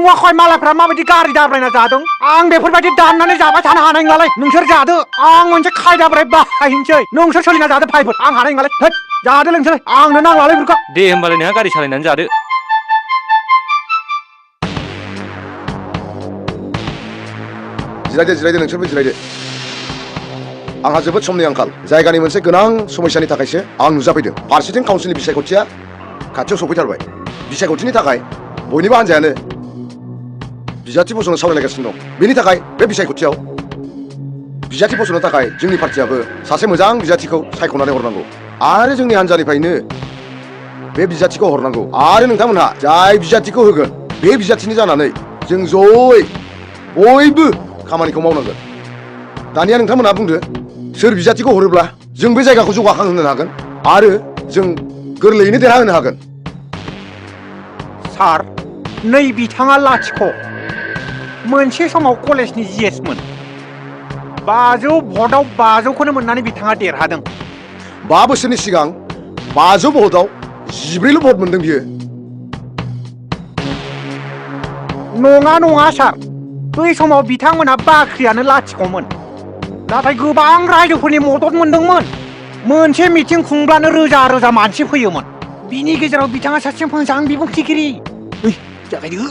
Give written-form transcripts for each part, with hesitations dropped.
नुवाखै मालायफ्रा माबायदि गारि दाब्रायना जादों आं बेफोरबायदि दाननानै जाबाय थानो हानाय नङालै नोंसोर जादो आं मोनसे खायदा बोराय बाहायनोसै नोंसोर सोलिना जादो फाइफोर आं हानाय नङालै होद जादो नोंसोर आंनो नांलालै बेफोरखौ दे होमबालाय नोंहा गारि सालायनानै जादो जिरायदो नोंसोरबो जिरायदो आंहा जोबोद समनि आंखाल जायगानि मोनसे गोनां समस्यानि थाखायसो आं नुजाफैदों फारसेथिं काउन्सिलनि बिसायख'थिया खाथियाव सफैथारबाय बिसायख'थिनि थाखाय बयनिबो हान्जायानो बिजाथि फसंनो सावरायलायगासिनो दं बेनि थाखाय बे बिसायख'थियाव बिजाथि फसंनो थाखाय जोंनि पार्टियाबो सासे मोजां बिजाथिखौ सायख'नानै हरनांगौ आरो जोंनि हान्जानिफ्रायनो बे बिजाथिखौ हरनांगौ आरो नोंथांमोनहा जाय बिजाथिखौ होगोन बे बिजाथिनि जानानै जों जयै बयबो खामानिखौ मावनांगोन दानिया नोंथांमोनहा बुंदो सोर बिजाथिखौ हरोब्ला जों बे जायगाखौ जौगाखांहोनो हागोन आरो जों गोरलैयैनो देरहाहोनो हागोन सार नै बिथाङा लाथिख' मोनसे समाव कलेजनि जिएसमोन 500 भटआव 500खौनो मोननानै बिथाङा देरहादों 5 बोसोरनि सिगां 500 भटआव 14ल' भट मोनदों बियो नङा सार बै समाव बिथांमोनहा बाख्रियानो लाथिख'मोन नाथाय गोबां रायजोफोरनि मदद मोनदोंमोन मोनसे मिटिं खुंब्लानो रोजा रोजा मानसि फैयोमोन बिनि गेजेराव बिथाङा सासे मोजां बिबुंथिगिरि जागायदो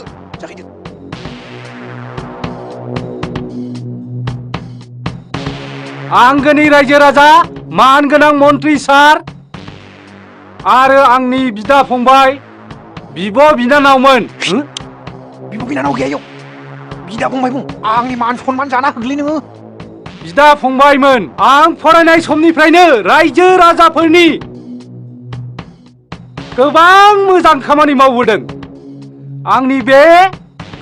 आंगोनि रायजो राजा मानगोनां मन्त्रि सार आरो आंनि बिदा फंबाय बिब' बिनानावमोन बिब' बिनानाव गैया इयाव बिदा फंबाय बुं आंनि मान सनमान जाना होगलै नोङो बिदा फंबायमोन आं फरायनाय समनिफ्रायनो रायजो राजाफोरनि गोबां मोजां खामानि मावबोदों आंनि बे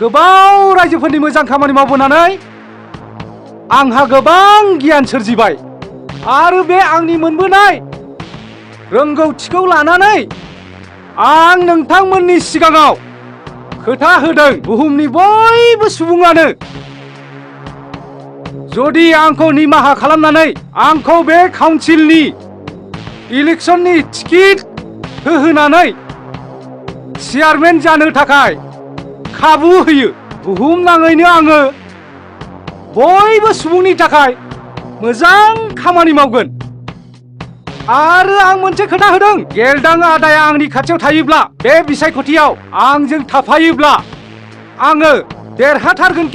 गोबां रायजोफोरनि मोजां खामानि मावबोनानै आंहा गोबां गियान सोरजिबाय आरो बे आंनि मोनबोनाय रोंगौथिखौ लानानै आं नोंथांमोननि सिगाङाव खोथा होदों बुहुमनि बयबो सुबुङानो जुदि आंखौ निमाहा खालामनानै आंखौ बे काउन्सिलनि इलेक्सननि टिकेट होहोनानै चेयारमेन जानो थाखाय खाबु होयो बुहुमनाङैनो आङो बयबो सुबुंनि थाखाय मोजां खामानि मावगोन आरो आं मोनसे खोथा होदों गेलदां आदाया आंनि खाथियाव थायोब्ला बे बिसायख'थियाव आंजों थाफायोब्ला आङो देरहाथारगोन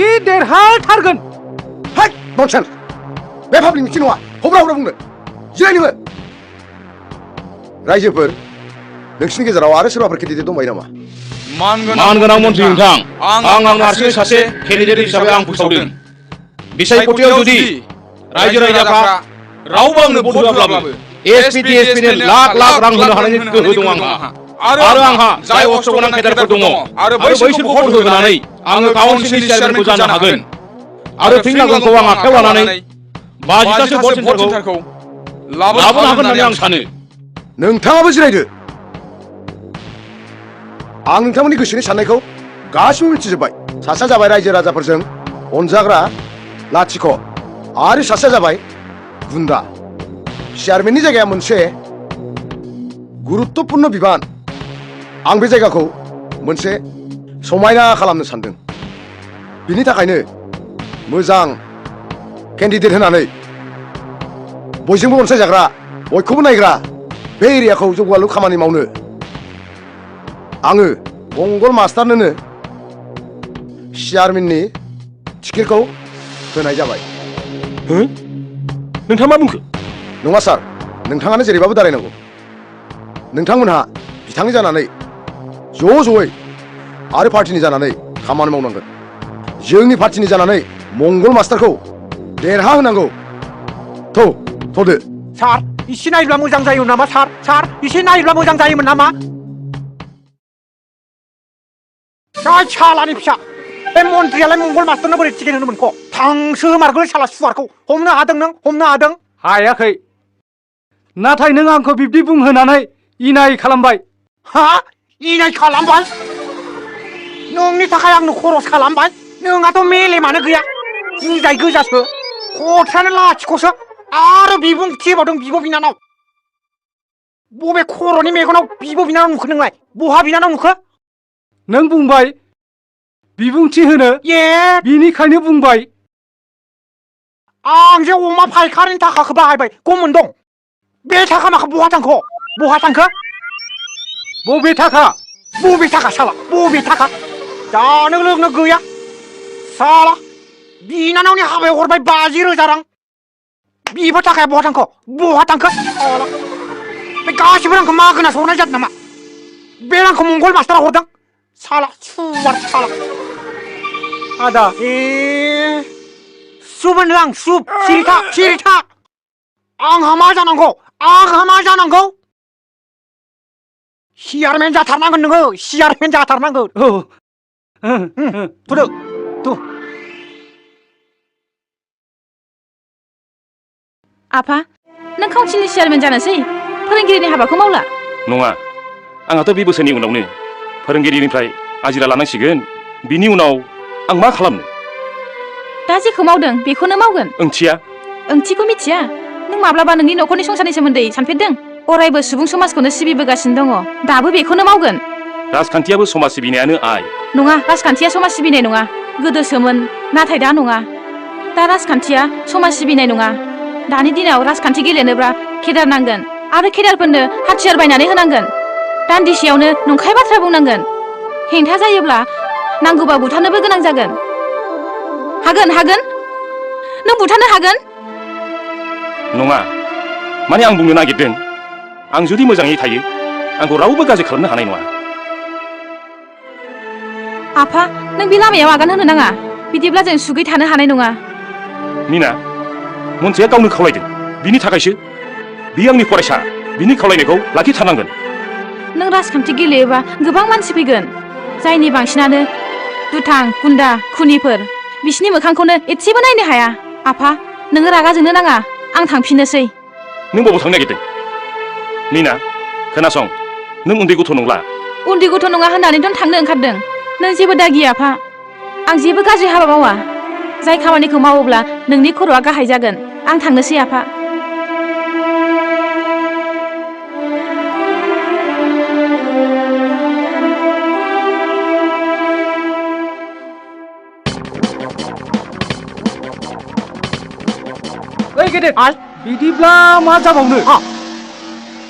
हाय ननसेन्स बे पाब्लिक मिटिं नङा हब्रा बुंनो जिराय नोङो रायजोफोर नोंसिनि गेजेराव आरो सोरबाफोर केन्डिडेट दंबायो नामा मानगोनां मन्त्रि नोंथां आं हारसिङै सासे केन्डिडेट हिसाबै आं फोसावदों बिसायख'थियाव जुदि रायजो राजाफ्रा रावबो आंनो भट होआब्लाबो एसपि डिएसपिनो लाख रां होनो हानायनि गोहो दं आंहा आरो आंहा जाय अस्त्र गोनां केडारफोर दङ आरो बैसोरखौ भट होनानै आङो काउन्सिलनि चेयारमेनखौ जानो हागोन आरो फिंलांगनखौ आं आखायाव लानानै 50तासो भट सेन्टारखौ लाबोनो हागोन होननानै आं सानो नोंथाङाबो जिरायदो आं नोंथांमोननि गोसोनि साननायखौ गासिबो मिथिजोब्बाय सासेया जाबाय रायजो राजाफोरजों अनजाग्रा लाथिख' आरो सासेया जाबाय गुन्दा चेयारमेननि जायगाया मोनसे गुरुत्तपूर्ण बिबान आं बे जायगाखौ मोनसे समायना खालामनो सानदों बिनि थाखायनो मोजां केन्डिडेट होनानै बयजोंबो अनसायजाग्रा बयखौबो नायग्रा बे एरियाखौ जौगालु खामानि मावनो आङो मंगल मास्टारनोनो चेयारमेननि टिकेटखौ होनाय जाबाय नोंथाङा मा बुंखो नङा सार नोंथाङानो जेरैबाबो दारायनांगौ नोंथांमोनहा बिथांनि जानानै ज'यै आरो पार्टिनि जानानै खामानि मावनांगोन जोंनि पार्टिनि जानानै मंगल मास्टारखौ देरहाहोनांगौ थ'दो सार एसे नायब्ला मोजां जायोमोन नामा सार एसे नायब्ला मोजां जायोमोन नामा जाय सालानि फिसा बे मन्थ्रियालाय मंगल मास्टारनो बोरै टिकेट होनो मोनख' थांसो होमारगोन साला सुवारखौ हमनो हादों हायाखै नाथाय नों आंखौ बिब्दि बुंहोनानै इनाय खालामबाय इनाय खालामबाय नोंनि थाखाय आंनो खरस खालामबाय नोंहाथ' मेलेमानो गैया बुजाय गोजासो खथ्रानो लाथिख'सो आरो बिबुंथि होबावदों बिब' बिनानाव बबे खर'नि मेगनाव बिब' बिनानाव नुखो नोंलाय बहा बिनानाव नुखो नों बुंबाय बिबुंथि होनो ये बिनिखायनो बुंबाय आं जे अमा फायखारिनि थाखाखौ बाहायबाय गमोन दं बे थाखा माखौ बहा थांखो बबे थाखा बबे थाखा साला बबे थाखा जानो लोंनो गैया साला बिनानावनि हाबायाव हरबाय 50,000 रां बिफोर थाखाया बहा थांखो साला बे गासिबो रांखौ मागोनासो हरनाय जादों नामा बे रांखौ मंगल मास्टारा हरदों साला सुवार साला आदा सुब होनदों आं सुब सिरि था आंहा मा जानांगौ सियारमेन जाथारनांगोन नोङो सियारमेन जाथारनांगोन औ थुदो थु आफा नों काउन्सिलनि चेयारमेन जानोसै फोरोंगिरिनि हाबाखौ मावला नङा आंहाथ' बे बोसोरनि उनावनो फोरोंगिरिनिफ्राय आजिरा लानांसिगोन बिनि उनाव आं मा खालामनो दा जेखौ मावदों बेखौनो मावगोन ओंथिखौ मिथिया नों माब्लाबा नोंनि न'खरनि संसारनि सोमोन्दै सानफेरदों अरायबो सुबुं समाजखौनो सिबिबोगासिनो दङ दाबो बेखौनो मावगोन राजखान्थियाबो समाज सिबिनायानो आइ नङा राजखान्थिया समाज सिबिनाय नङा गोदोसोमोन नाथाय दा नङा दा राजखान्थिया समाज सिबिनाय नङा दानि दिनाव राजखान्थि गेलेनोब्ला केडार नांगोन आरो केडारफोरनो हाथियार बायनानै होनांगोन दान्दिसेयावनो नंखाय बाथ्रा बुंनांगोन हेंथा जायोब्ला नांगौबा बुथारनोबो गोनां जागोन हागोन नों बुथारनो हागोन नङा माने आं बुंनो नागिरदों आं जुदि मोजाङै थायो आंखौ रावबो गाज्रि खालामनो हानाय नङा आफा नों बे लामायाव आगान होनो नाङा बिदिब्ला जों सुगै थानो हानाय नङा मिना मन्थ्रिया गावनो खावलायदों बिनि थाखायसो बियो आंनि फरायसा बिनि खावलायनायखौ लाखिथारनांगोन नों राजखान्थि गेलेयोबा गोबां मानसि फैगोन जायनि बांसिनानो दुथां गुन्दा खुनिफोर बिसिनि मोखांखौनो एसेबो नायनो हाया आफा नोङो रागा जोंनो नाङा आं थांफिननोसै नों बबाव थांनो नागिरदों मिना खोनासं नों उन्दै गथ' नंला उन्दै गथ' नङा होननानैथ' थांनो ओंखारदों नों जेबो दागि आफा आं जेबो गाज्रि हाबा मावा जाय खामानिखौ मावोब्ला नोंनि खर'आ गाहाय जागोन आं थांनोसै आफा ओइ गेदेर बिदिब्ला मा जाबावनो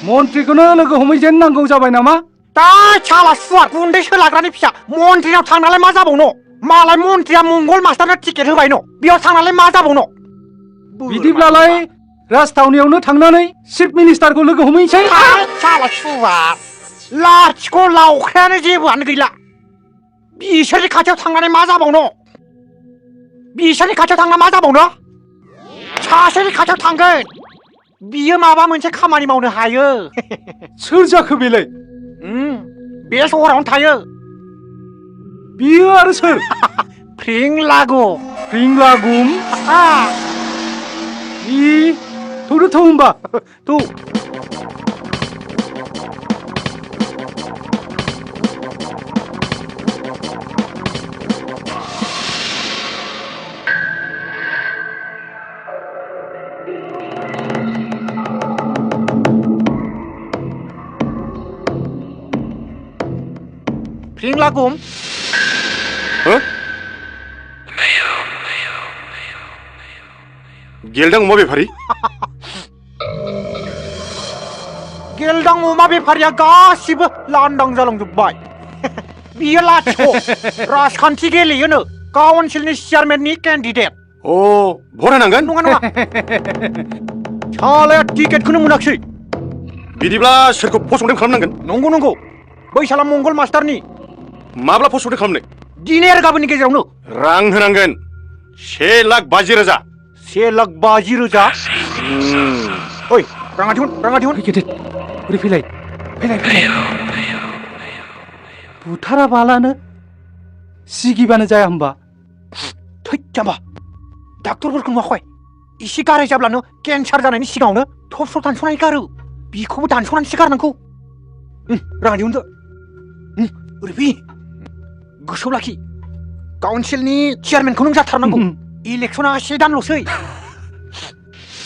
मन्थ्रिखौनो लोगो हमहैजेननांगौ जाबाय नामा दा साला सुवार गुन्दै सोलाग्रानि फिसा मन्थ्रिनाव थांनालाय मा जाबावनो मालाय मन्थ्रिया मंगल मास्टारनो टिकेट होबाय न बेयाव थांनालाय मा जाबावनो बिदिब्लालाय राजथावनियावनो थांनानै चिफ मिनिस्टारखौ लोगो हमहैनोसै साला सुवार लाथिख' लावख्रायानो जेबोआनो गैला बिसोरनि खाथियाव थांनानै मा जाबावनो सासेनि खाथियाव थांगोन बियो माबा मोनसे खामानि मावनो हायो सोर जाखो बेलाय बे सहरावनो थायो बियो आरो सोर प्रिंलागुम थौनो थौ होनबा थौ प्रिंलागुम गेलदां अमा बेफारि गेलदां अमा बेफारिया गासिबो लांदां जालांजोब्बाय बियो लाथिख' राजखान्थि गेलेयोनो काउन्सिलनि चेयारमेननि केन्डिडेट भट होनांगोन नङा सालाया टिकेटखौनो मोनाखिसै बिदिब्ला सोरखौ फसंथान खालामनांगोन नंगौ बै साला मंगल मास्टारनि माब्ला फसंथान खालामनो दिनै आरो गाबोननि गेजेरावनो रां होनांगोन 1,50,000 1,50,000 ओइ राङा दिहुन गेदेर ओरै फैलाय बुथाराबालानो सिगिबानो जाया होमबा थै जाम्बा डाक्टरफोरखौ नुवाखै एसे गाराय जाब्लानो केन्सार जानायनि सिगाङावनो थब दानस'नानै गारो बिखौबो दानस'नानैसो गारनांगौ राङा दिहुनदो ओरै फै गोसोआव लाखि काउन्सिलनि चेयारमेनखौ नों जाथारनांगौ इलेक्सना 1 दानल'सै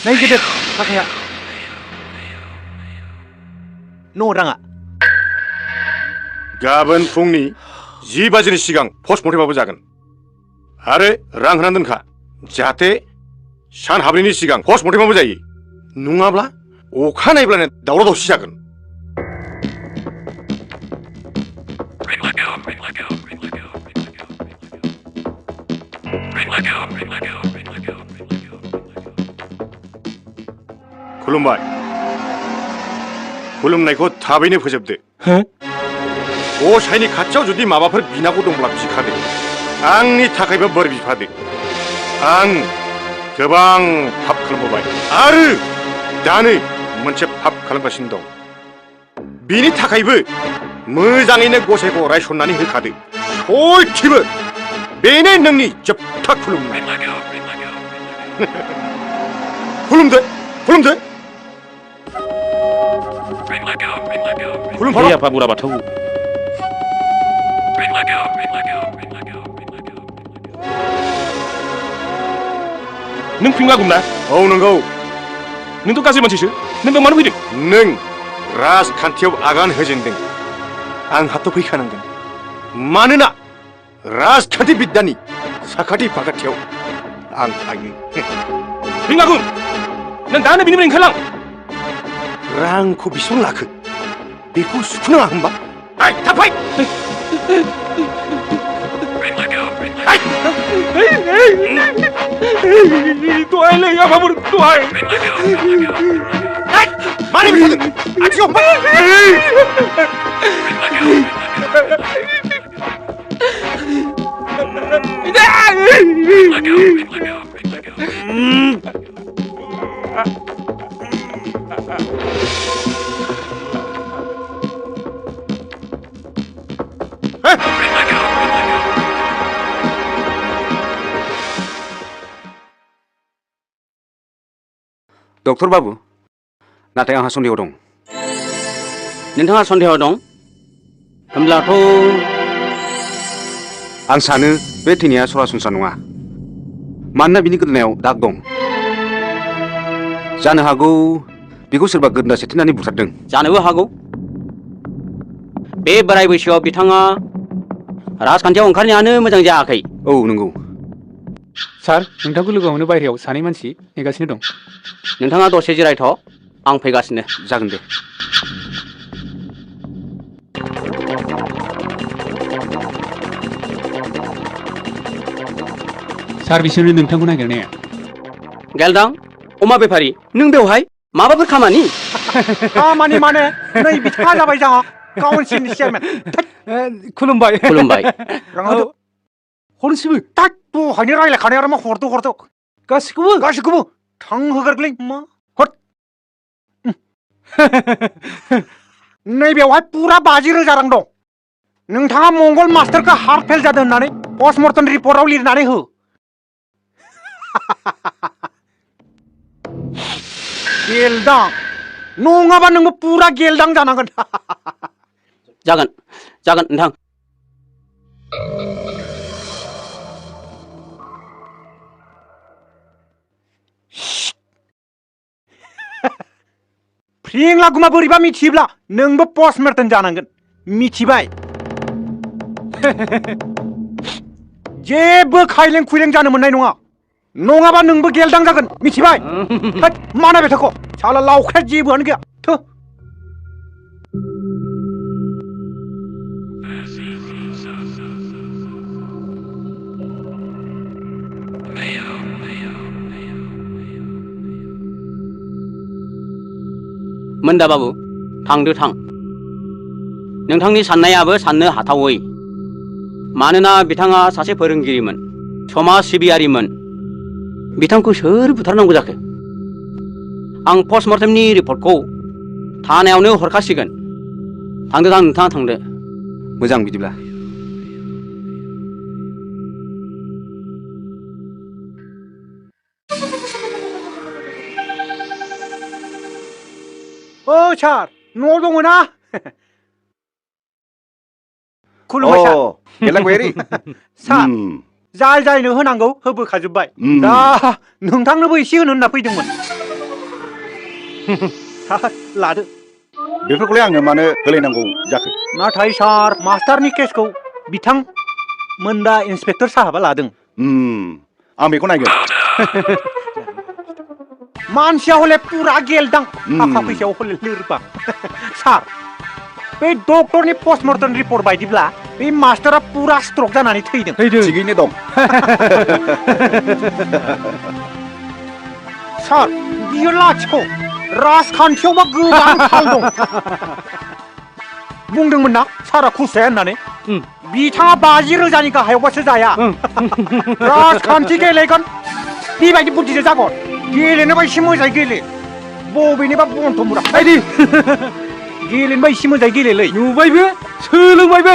नै गेदेर थाखाया न' राङा गाबोन फुंनि 2 बाजिनि सिगां पस्टमर्टेमाबो जागोन आरो रां होनानै दोनखा जाहाथे सान हाबनायनि सिगां पस्टमर्टेमाबो जायो नङाब्ला अखा नायब्लानो दावराव दावसि जागोन खुलुमबाय खुलुमनायखौ थाबैनो फोजोबदो गसाइनि खाथियाव जुदि माबाफोर बिनांगौ दंब्ला बिखादो आंनि थाखायबो बोर बिफादो आं गोबां पाप खालामबोबाय आरो दानो मोनसे पाप खालामगासिनो दं बिनि थाखायबो मोजाङैनो गसाइखौ रायसननानै होखादो सयथिबो बेनो नोंनि जोबथा खुलुमनाय खुलुमदो खुलुमदो Hei apa budak batau? Neng pingla gumna? औ नंगौ Neng tuh kasih manusia? Neng bagaimana hidup? नों राजखान्थियाव आगान होजेनदों आंहाथ' फैखानांगोन मानोना राजखान्थि बिद्दानि साखाथि फाखाथियाव आं थायो Pingla gum? Neng dah nih bini kalang? रांखौ बेसेबां लाखो बेखौ सुख'नो नाङा होनबा आइ थाफाय Tuai lagi apa pun tuai. मानि बिथांजों आथिङाव डक्टर बाबु नाथाय आंहा सन्देह दं नोंथाङा सन्देह दं होमब्लाथ' आं सानो बे थैनाया सरासनस्रा नङा मानोना बिनि गोदोनायाव दाग दं जानो हागौ बेखौ सोरबा गोदोना सेथेनानै बुथारदों जानोबो हागौ बे बोराय बैसोआव बिथाङा राजखान्थियाव ओंखारनायानो मोजां जायाखै औ नंगौ सार नोंथांखौ लोगो हमनो बायहेरायाव सानै मानसि नेगासिनो दं नोंथाङा दसे जिरायथ' आं फैगासिनो जागोन दे सार बिसोरनो नोंथांखौ नागिरनाया गेलदां अमा बेफारि नों बेवहाय माबाफोर खामानि खामानि माने नै बिथाङा जाबाय जोंहा काउन्सिलनि चेयारमेन खुलुमबाय खुलुमबाय रां होदो हरसिबो ताक दहायनो रायलायखानाय आरो मा हरदो गासिखौबो थांहोगोरलै मा हर नैबेवहाय पुरा 50,000 रां दं नोंथाङा मंगल मास्टारखौ हार्ट फेल जादों होननानै पस्टमर्टम रिपर्टआव लिरनानै हो गेलदां नङाबा नोंबो पुरा गेलदां जानांगोन जागोन जागोन नोंथां फ्रिंला गुमा बोरैबा मिथियोब्ला नोंबो पस्टमर्टम जानांगोन मिथिबाय जेबो खायलें खुयलें जानो मोननाय नङा नङाबा नोंबो गेलदां जागोन मिथिबाय मा नायबाय थाख' साला लावखाया जेबोआनो गैया थो मोनदा बाबु थांदो थां नोंथांनि साननायाबो साननो हाथावै मानोना बिथाङा सासे फोरोंगिरिमोन समाज सिबियारिमोन बिथांखौ सोर बुथारनांगौ जाखो आं पस्टमर्टेमनि रिपर्टखौ थानायावनो हरखासिगोन थांदो थां नोंथाङा थांदो मोजां बिदिब्ला ओ सार न'आव दङ ना खुलुमबाय सार गेलांबायारि सार जाय जायनो होनांगौ होबोखाजोब्बाय दा नोंथांनोबो एसे होनो होनना फैदोंमोन सार लादो बेफोरखौलाय आंनो मानो होलायनांगौ जाखो नाथाय सार मास्टारनि केसखौ बिथां मोनदा इन्सपेक्टर साहाबा लादों आं बेखौ नायगोन मानसिया हले पुरा गेलदां थाखा फैसायाव हले लोरबां सार बे डक्टरनि पस्टमर्टम रिपर्ट बायदिब्ला बे मास्टारा पुरा स्ट्रक जानानै थैदों थिगैनो दं सार बियो लाथिख' राजखान्थियावबा गोबां थाल दं बुंदोंमोन ना सारा खुस जाया होननानै बिथाङा 50,000नि गाहायावबासो जाया राजखान्थि गेलेगोन बेबायदि बुद्धिजों जागोन गेलेनोबा एसे मोजाङै गेले बबेनिबा बन्थ'मुरा बायदि गेलेनोबा एसे मोजाङै गेलेलै नुबायबो सोलोंबायबो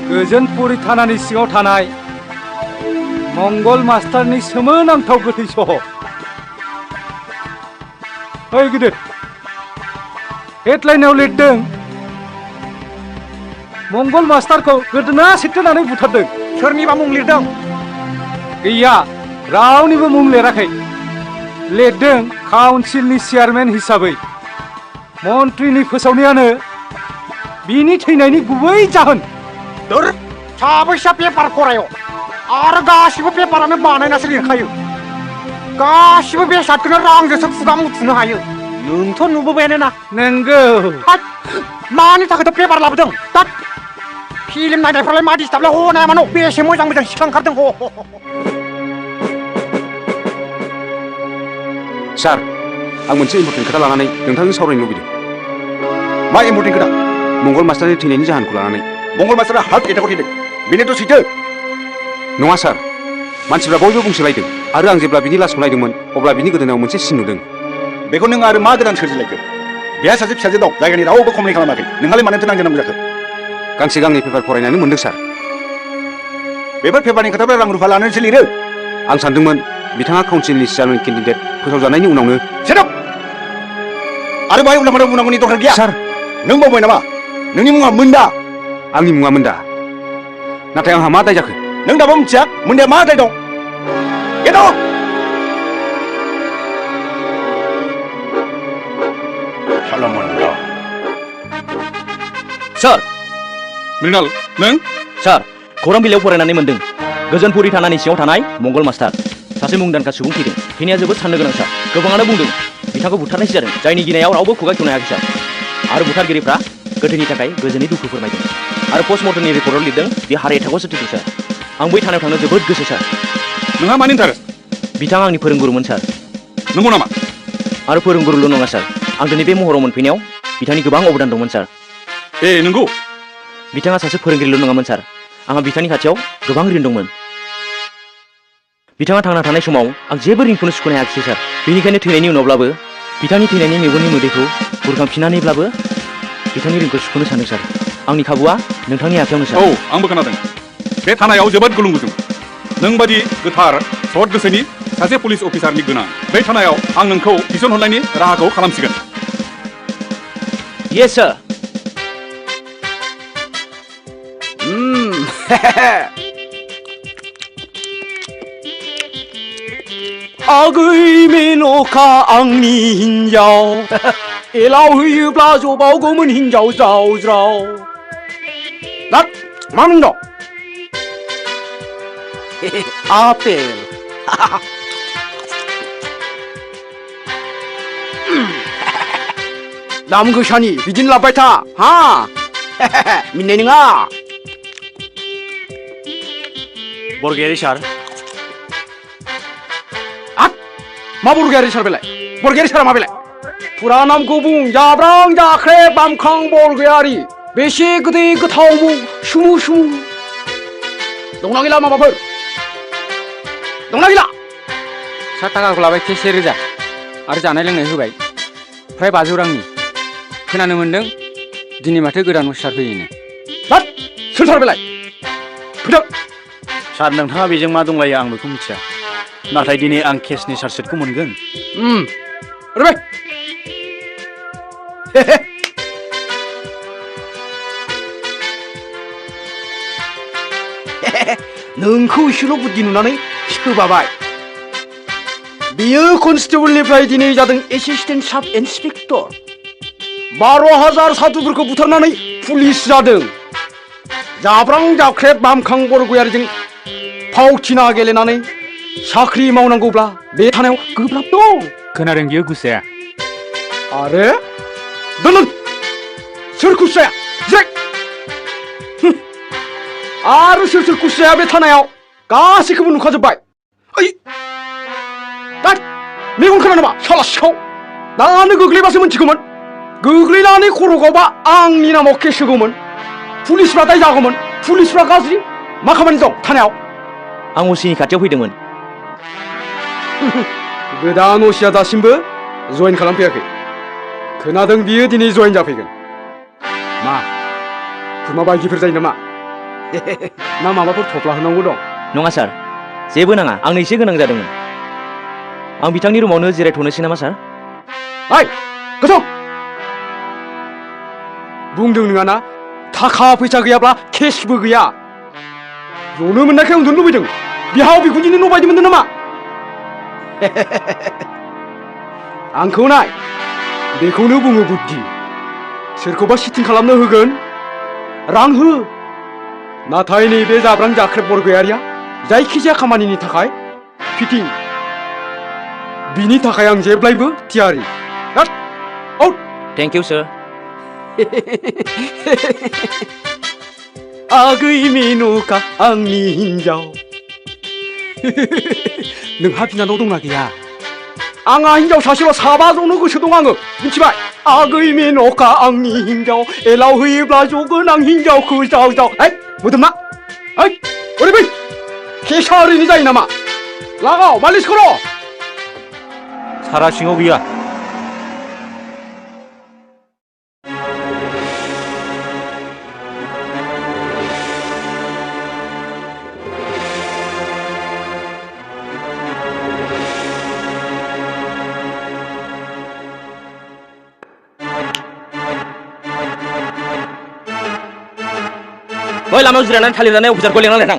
गोजोनपुरि थानानि सिङाव थानाय मंगल मास्टारनि सोमोनांथाव गोथै सह ओइ गिदिर हेडलाइनाव लिरदों मंगल मास्टारखौ गोदोना सिथनानै बुथारदों सोरनिबा मुं लिरदों गैया रावनिबो मुं लिराखै लिरदों काउन्सिलनि चेयारमेन हिसाबै मन्थ्रिनि फोसावनायानो बिनि थैनायनि गुबै जाहोन साबैसा पेपार फरायो आरो गासिबो पेपारानो बानायनासो लिरखायो गासिबो बेसादखौनो रांजोंसो खुगा मुथुनो हायो नोंथ' नुबोबायानो ना नंगौ मानि थाखायथ' पेपार लाबोदों फिल्म नायनायफ्रालाय मा डिस्टार्बलाय हनाया मानो बेसे मोजां मोजां सिख्ला ओंखारदों सार आं मोनसे इम्पर्टेन्ट खोथा लानानै नोंथांजों सावरायनो लुबैदों मा इम्पर्टेन्ट खोथा मंगल मास्टारनि थैनायनि जाहोनखौ लानानै मंगल मास्टारा हार्ट एटाकआव थैदों बेनोथ' सैथो नङा सार मानसिफ्रा बयबो बुंसोलायदों आरो आं जेब्ला बिनि लासखौ नायदोंमोन अब्ला बिनि गोदोनायाव मोनसे सिन नुदों बेखौ नों आरो मा गोदान सोरजिलायखो बेहा सासे फिसाजो दं जायगानि रावबो कमप्लेन खालामाखै नोंहालाय मानोथो नांगोनांगौ जाखो गांसे गांनै पेपार फरायनानै मोनदों सार बेफोर पेपारनि खोथाफ्रा रां रुफा लानानैसो लिरो आं सानदोंमोन बिथाङा काउन्सिलनि चेयारमेन केन्डिडेट फोसावजानायनि उनावनो सेटअप आरो बाहाय उनाव बुंनांगौनि दरकार गैया सार नों बावबाय नामा नोंनि मुङा मोन्दा आंनि मुङा मोन्दा नाथाय आंहा मा दाय जाखो नों दाबो मिथिया मोन्दाया मा दाय दं गेट आउट शालमन्दा सार मृणाल नों सार खौरां बिलाइयाव फरायनानै मोनदों गोजोनपुरि थानानि सिङाव थानाय मंगल मास्टार सासे मुंदांखा सुबुं थैदों थैनाया जोबोद साननो गोनां सार गोबाङानो बुंदों बिथांखौ बुथारनायसो जादों जायनि गिनायाव रावबो खुगा खेवनो हायाखै सार आरो बुथारगिरिफ्रा गोथैनि थाखाय गोजोनै दुखु फोरमायदों आरो पस्टमर्टमनि रिपर्टआव लिरदों बे हार्ट एटाकआवसो थैदों सार आं बै थानायाव थांनो जोबोद गोसो सार नोंहा मानि इन्टारेस्ट बिथाङा आंनि फोरोंगुरुमोन सार नंगौ नामा आरो फोरोंगुरुल' नङा सार आं दिनै बे महराव मोनफैनायाव बिथांनि गोबां अबदान दंमोन सार ए नंगौ बिथाङा सासे फोरोंगिरिल' नङामोन सार आंहा बिथांनि खाथियाव गोबां ऋण दंमोन बिथाङा थांना थानाय समाव आं जेबो ऋणखौनो सुख'नो हायाखिसै सार बेनिखायनो थैनायनि उनावब्लाबो बिथांनि थैनायनि मेगननि मोदैखौ बुरखांफिननानैब्लाबो बिथांनि ऋणखौ सुख'नो सानो सार आंनि खाबुआ नोंथांनि आखायावनो सार औ आंबो खोनादों बे थानायाव जोबोद गुलुं गुजुं नों बादि गोथार सत गोसोनि सासे पुलिस अफिसारनि गोनां बे थानायाव आं नोंखौ थिसनहरनायनि राहाखौ खालामसिगोन येस सार आगै मेन'का आंनि हिन्जाव एलाव होयोब्ला जबावगौमोन हिन्जाव ज्राव ज्राव मा बुंदों आपेल दाम गोसानि बिदिनो लाबोबाय था हा मिन्नाय नङा बरगयारि सार मा बरगयारि सार बेलाय बरगयारि सारा मा बेलाय फुरा नामखौ बुं जाब्रां जाख्रे बामखां बरगयारि बेसे गोदै गोथाव मुं सुमु सुमु दंना गैला माबाफोर दंना गैला 7 थाखाखौ लाबाय केसे रोजा आरो जानाय लोंनाय होबाय फ्राय 500 रांनि खोनानो मोनदों दिनै माथो गोदान मास्टार फैयोनो सोर सार बेलाय फैदों सार नोंथाङा बेजों मा दंलायो आं बेखौ मिथिया नाथाय दिनै आं केसनि चार्जशिटखौ मोनगोन। रोबाय नोंखौ एसेल' बुद्धि नुनानै सोबाबाय। बेयो कनस्टेबलनिफ्राय दिनै जादों एसिस्टेन्ट साब इन्सपेक्टर। 12,000 साधुफोरखौ बुथारनानै पुलिस जादों। जाब्रां जाख्रेब बामखां बरगयारिजों फावथिना गेलेनानै साख्रि मावनांगौब्ला बे थानायाव गोब्राब दं। खोनादों बियो गुस्साया। आरो दोन सोर खुस्राया जिराय। आरो सोर सोर खुस्राया बे थानायाव गासैखौबो नुखाजोब्बाय। ओइ मेगन खोना नामा साला सिखाव? दानो गोग्लैबासो मोनथिगौमोन। गोग्लैनानै खर' गावबा आंनि नामाव केस होगौमोन। पुलिसफ्रा दाय जागौमोन। पुलिसफ्रा गाज्रि। मा खामानि दं थानायाव? आं असिनि खाथियाव फैदोंमोन। गोदान असिया दासिमबो जइन खालामफैयाखै। खोनादों बियो दिनै जइन जाफैगोन। मा खुरमा बायदिफोर जायो नामा? ना माबाफोर थफ्ला होनांगौ दं? नङा सार, जेबो नाङा। आंनो एसे गोनां जादोंमोन। आं बिथांनि रुमावनो जिरायथ'नोसै नामा सार? ओइ गोथौ बुंदों नोङाना थाखा फैसा गैयाब्ला केसबो गैया। जनो मोननायखाय उन्दुनो लुबैदों। बिहाव बिखुनजोनि न' बायदि मोनदों नामा? आंखौ नाय, बेखौनो बुङो बुद्धि। सोरखौबा सिटिं खालामनो होगोन, रां हो। नाथाय नैबे जाब्रां जाख्रेब बरगयारिया जायखिजाया खामानिनि थाखाय फिटिं। बिनि थाखाय आं जेब्लायबो थियारि। थेंक इउ सार। आगै मेन'का आंनि हिन्जाव। नोंहा बिनानाव दंना गैया? आंहा हिन्जाव सासेल' 7 ज'नो गोसो दं आङो। मिथिबाय? आगै मेन'का आंनि हिन्जाव, एलाव होयोब्ला जगोन आं हिन्जावखौ जाव जाव। मोदोमना ओरै बै केसा ओरैनो जायो नामा? लागाव मालिस कर'। सारा सिङाव गैया। बै लामायाव जिरायनानै थालिर जानाय अफिसारखौ लेंनानै थां।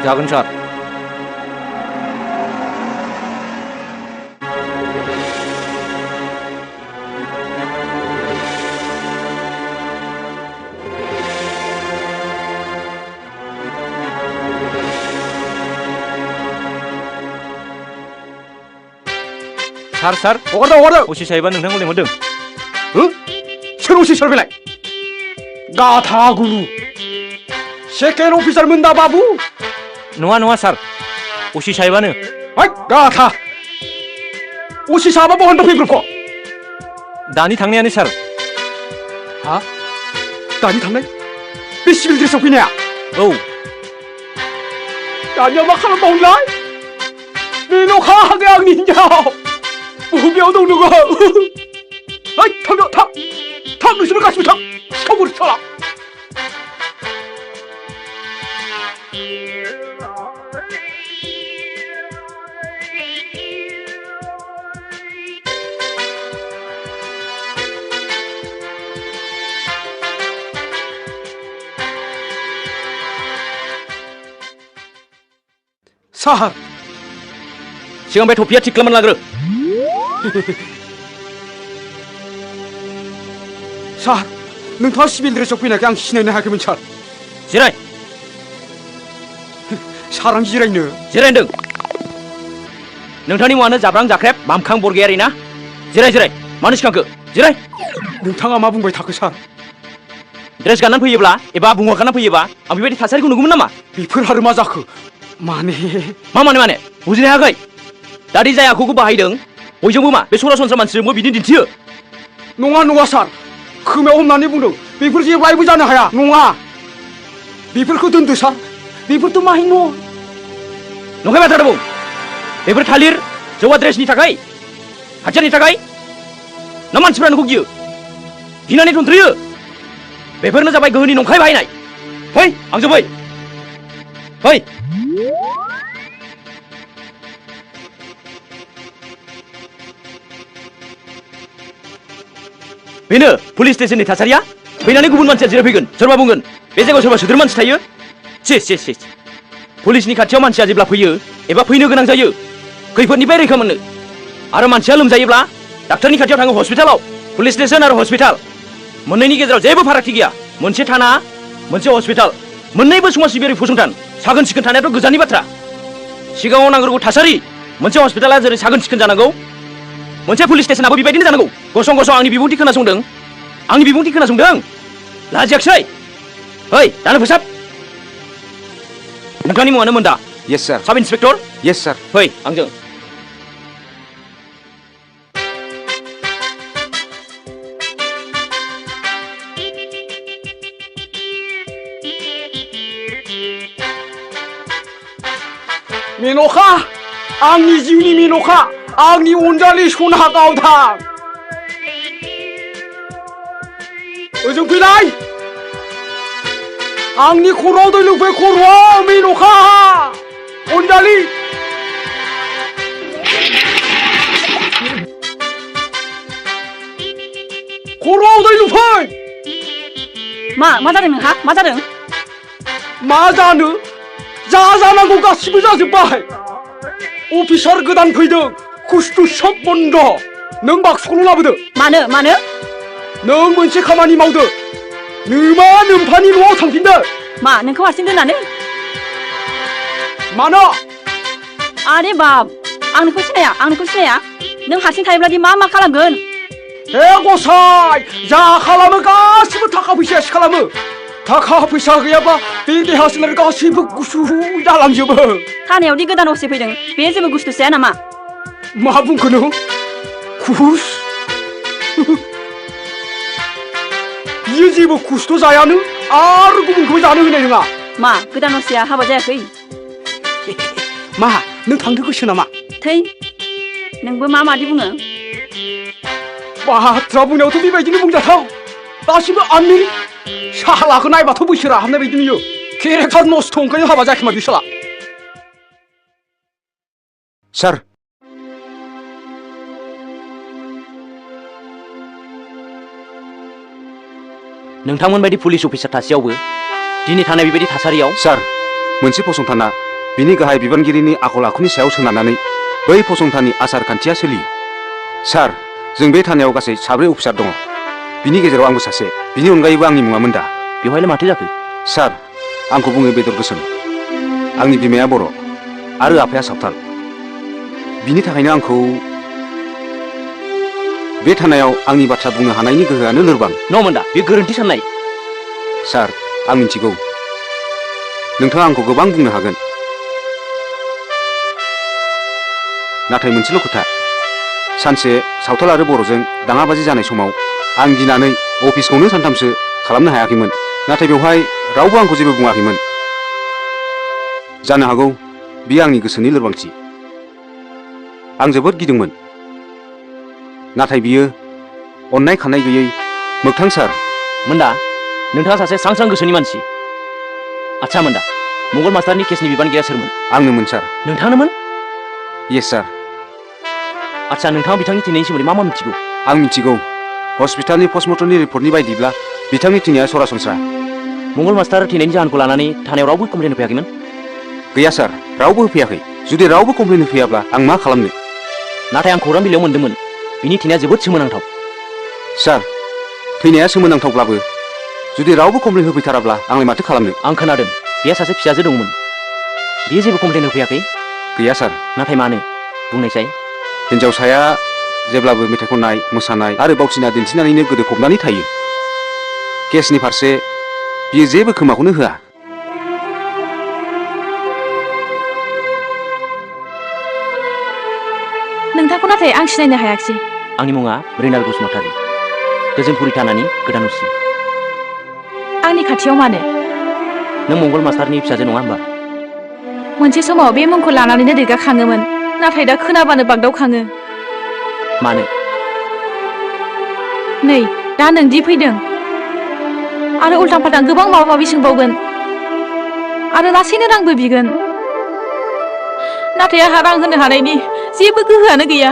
जागोन सार। सार सार हगारदो हगारदो। असि साहेबा नोंथांखौ लेंहरदों। सोर अफिसार बेलाय? गाथा गुरु सेकेन्ड अफिसारमोन दा बाबु? नङा नङा सार, असि साहेबानो। गाथा असि साहेबा बहनथ' फैब्रबख'? दानि थांनायानो सार। हा? दानि थांनाय? बे सिभिल ड्रेसाव फैनाया? औ। दानिया मा खालामबावनोलाय? मेन'का हागै आंनि हिन्जाव। बबेयाव दं नोङो? थांदो थां थां नोंसोरो गासिबो थां। सिखावफोर साला। सार सिगां बे टफिया थिक खालामनानै लाग्रो। सार नोंथाङा सिभिल ड्रेसाव फैनायखाय आं सिनायनो हायाखैमोन सार। जिराय। सार आं जिरायनो? जिरायदों। नोंथांनि मुङानो जाब्रां जाख्रेब बामखां बरगयारि ना? जिराय जिराय। मानो सिखांखो? जिराय। नोंथाङा मा बुंबाय थाखो सार? ड्रेस गाननानै फैयोब्ला एबा बुङा गाननानै फैयोबा आं बेबायदि थासारिखौ नुगौमोन नामा? बेफोर आरो मा जाखो? माने माने बुजिनो हायाखै? दादि जाय आखुखौ बाहायदों बयजोंबो मा बे सरासनस्रा मानसिजोंबो बिदि दिन्थियो? नङा सार, खोमायाव हमनानै बुंदों। बेफोर जेब्लायबो जानो हाया। नङा बेफोरखौ दोनदो सार। बेफोरथ' माहि न'। नंखाय बाथ्रा बुं। बेफोर थालिर जौवा ड्रेसनि थाखाय, हाथियारनि थाखाय ना मानसिफ्रा नोंखौ गियो, गिनानै दंथ्रोयो? बेफोरनो जाबाय गोहोनि नंखाय बाहायनाय। फै आंजों फै। बेनो पुलिस स्टेशननि थासारिया फैनानै गुबुन मानसिया जिरायफैगोन सोरबा बुंगोन बे जायगायाव सोरबा सोद्रोम मानसि थायो से पुलिसनि खाथियाव मानसिया जेब्ला फैयो एबा फैनो गोनां जायो खैफोदनिफ्राय रैखा मोननो आरो मानसिया लोमजायोब्ला डाक्टारनि खाथियाव थाङो हस्पिटालाव पुलिस स्टेशन आरो हस्पिटाल मोननैनि गेजेराव जेबो फारागथि गैया मोनसे थाना मोनसे हस्पिटाल मोननैबो समाज सिबियारि फसंथान साखोन सिखोन थानायाथ' गोजाननि बाथ्रा सिगाङाव नांग्रोगौ थासारि मोनसे हस्पिटाला जेरै साखोन सिखोन जानांगौ मोनसे पुलिस स्टेशनाबो बेबायदिनो जानांगौ गसं गसं आंनि बिबुंथि खोनासंदों लाजियाखिसै ओइ दानो फोसाब नोंथांनि मुङानो मोनदा येस सार साब इन्सपेक्टर येस सार फै आंजों मेन'का आंनि जिउनि मेन'का आंनि अनजालि सना गावदां ओजों फैलाय आंनि खर'आव दै लोंफै खर'आव मेन'का अनजालि खर'आव दै लोंफै मा जादों नोंहा मा जादों मा जानो जा जानांगौ गासिबो जाजोब्बाय अफिसार गोदान फैदों कुस्तु सब बन्द नों बाक्सुखौल' लाबोदो मानो नों मोनसे खामानि मावदो नोमा नोम्फानि न'आव थांफिनदो मा नोंखौ हारसिं दोननानै मानो आरे बाप आं नोंखौ सिनाया नों हारसिं थायोब्लादि मा खालामगोन हे गसाइ जा खालामो गासिबो थाखा फैसायासो खालामो थाखा फैसा गैयाबा बे देहा सोलेर गासैबो गुसु जालांजोबो थानायावदि गोदान असे फैदों बे जेबो गुसु जाया नामा मा बुंखो नों खुस बियो जेबो खुसथ' जायानो आरो गुबुनखौबो जानो होनाय नङा मा गोदान असेया हाबा जायाखै मा नों थांनो गोसो नामा थै नोंबो मादि बुङो बाथ्रा बुंनायावथ' बेबायदिनो बुंजाथाव गासिबो आमिर सालाखौ नायबाथ' बैसो राहाबनाय बायदि नुयो केरेक्टार नस्थ' ओंखायनो हाबा जायाखै मा बे साला सार नोंथांमोन बायदि पुलिस अफिसार थासेयावबो दिनै थानाय बेबायदि थासारियाव सार मोनसे फसंथाना बिनि गाहाय बिबानगिरिनि आखल आखुनि सायाव सोनारनानै बै फसंथाननि आसार खान्थिया सोलियो सार जों बे थानायाव गासै 7 अफिसार दङ बिनि गेजेराव आंबो सासे बिनि अनगायैबो आंनि मुङा मोनदा बेवहायलाय माथो जाखो सार आंखौ बुङो बेदर गोसोम आंनि बिमाया बर' आरो आफाया सावथाल बिनि थाखायनो आंखौ बे थानायाव आंनि बाथ्रा बुंनो हानायनि गोहोआनो लोरबां न'मोनदा बे गोरोन्थि साननाय सार आं मिथिगौ नोंथाङा आंखौ गोबां बुंनो हागोन नाथाय मोनसेल' खोथा सानसे सावथाल आरो बर'जों दाङाबाजि जानाय समाव आं गिनानै अफिसखौनो सानथामसो खालामनो हायाखैमोन नाथाय बेवहाय रावबो आंखौ जेबो बुङाखैमोन जानो हागौ बियो आंनि गोसोनि लोरबांथि आं जोबोद गिदोंमोन नाथाय बियो अननाय खानाय गैयै मोगथां सार मोनदा नोंथाङा सासे स्रां गोसोनि मानसि आच्छा मोनदा मंगल मास्टारनि केसनि बिबानगिरिया सोरमोन आंनोमोन सार नोंथाङानोमोन येस सार आच्छा नोंथाङा बिथांनि थैनायनि सोमोन्दै मा मिथिगौ आं मिथिगौ हस्पिटालनि पस्टमर्टमनि रिपर्टनि बायदिब्ला बिथांनि थैनाया सरासनस्रा मंगल मास्टार थैनायनि जाहोनखौ लानानै थानायाव रावबो कमप्लेन होफैयाखैमोन गैया सार रावबो होफैयाखै जुदि रावबो कमप्लेन होफैयाब्ला आं मा खालामनो नाथाय आं खौरां बिलाइयाव मोनदोंमोन बिनि थैनाया जोबोद सोमोनांथाव सार थैनाया सोमोनांथावब्लाबो जुदि रावबो कमप्लेन होफैथाराब्ला आंलाय माथो खालामनो आं खोनादों बेहा सासे फिसाजो दंमोन बियो जेबो कमप्लेन होफैयाखै गैया सार नाथाय मानो बुंनायसाय हिन्जावसाया जेब्लाबो मेथाइ खननाय मोसानाय आरो बावथिना दिन्थिनानैनो गोदोफबनानै थायो केसनि फारसे बियो जेबो खोमाखौनो होआ नोंथांखौ नाथाय आं सिनायनो हायाखिसै आंनि मुङा रिनाल बसुमतारी गोजोनपुरि थानानि गोदान उसि आंनि खाथियाव मानो नों मंगल मास्टारनि फिसाजो नङा होमबा मोनसे समाव बे मुंखौ लानानैनो देरगाखाङोमोन नाथाय दा खोनाबानो बागदावखाङो मानो नै दा नोंदि फैदों आरो उल्टां फाल्टां गोबां माबा माबि सोंबावगोन आरो लासैनो रांबो बिगोन नाथाय आंहा रां होनो हानायनि जेबो गोहोआनो गैया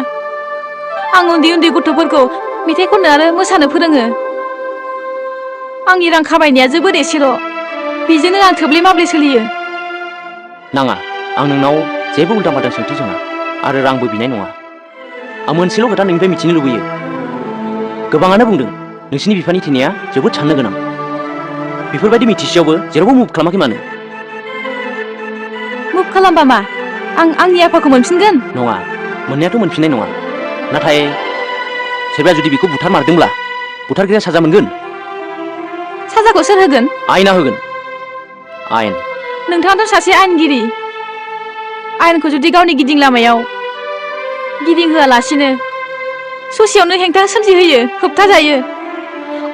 आं उन्दै गथ'फोरखौ मेथाइ खननो आरो मोसानो फोरोङो। आंनि रां खामायनाया जोबोद एसेल'। बेजोंनो आं थोब्ले माब्ले सोलियो। नाङा, आं नोंनाव जेबो उल्टा फाल्टा सोंथि सोङा आरो रांबो बिनाय नङा। आं मोनसेल' खोथा नोंनिफ्राय मिथिनो लुबैयो। गोबाङानो बुंदों नोंसिनि बिफानि थैनाया जोबोद साननो गोनां। बेफोरबायदि मिथिसेयावबो जेरावबो मुभ खालामाखै मानो? मुभ खालामबा मा आं आंनि आफाखौ मोनफिनगोन? नङा, मोननायाथ' मोनफिननाय नङा। नाथाय सोरबाया जुदि बेखौ बुथारमारदोंब्ला बुथारग्राया साजा मोनगोन। साजाखौ सोर होगोन? आयेना होगोन। आयेन। नोंथाङाथ' सासे आयेनगिरि। आयेनखौ जुदि गावनि गिदिं लामायाव गिदिंहोआलासिनो ससेयावनो हेंथा सोमजिहोयो, होबथाजायो,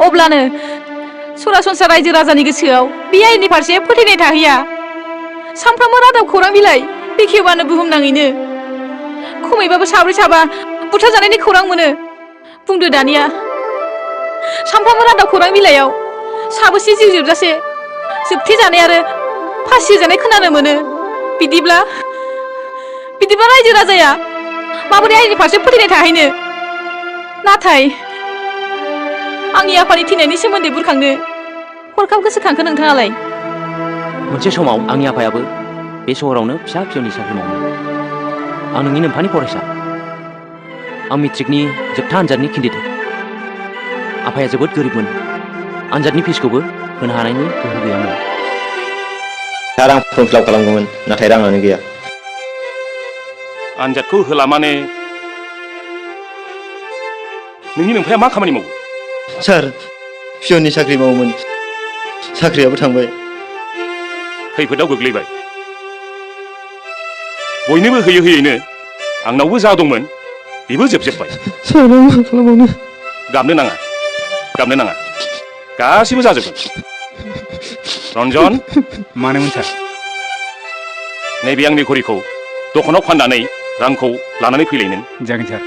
अब्लानो सरासनस्रा रायजो राजानि गोसोआव बे आयेननि फारसे फोथायनाय थाहैया। सानफ्रामबो रादाब खौरां बिलाइ बेखेवबानो बुहुमनाङैनो खमैबाबो साब्रै साबा बुथारजानायनि खौरां मोनो। बुंदो दानिया सानफ्रामबो रादाब खौरां बिलाइयाव साबेसे जिउ जोबजासे जोबथेजानाय आरो फासि होजानाय खोनानो मोनो। बिदिब्ला रायजो राजाया माबोरै आयेननि फारसे फोथायनाय थाहैनो? नाथाय आंनि आफानि थैनायनि सोमोन्दै बुरखांनो हरखाब गोसोखांखो नोंथाङालाय? मोनसे समाव आंनि आफायाबो बे सहरावनो फिसा फिसौनि साख्रि मावोमोन। आं नोंनि नोमफानि फरायसा। आं मेट्रिकनि जोबथा आनजादनि केन्डिडेट। आफाया जोबोद गोरिबमोन। आनजादनि फिसखौबो होनो हानायनि गोहो गैयामोन। सार, आं फर्म फिल आप खालामगौमोन, नाथाय राङानो गैया। आनजादखौ होला माने नोंनि नोमफाया मा खामानि मावो? सार, पियननि साख्रि मावोमोन, साख्रियाबो थांबाय। खैफोदाव गोग्लैबाय। बयनोबो होयै होयैनो आंनावबो जा दंमोन बेबो जोबजोब्बाय। सार, आं मा खालामबावनो? गाबनो नाङा, गाबनो नाङा, गासिबो जाजोबगोन। रन्जन, मानोमोन सार? नैबे आंनि घड़ीखौ दखानाव फाननानै रांखौ लानानै फैलाय नों। जागोन सार।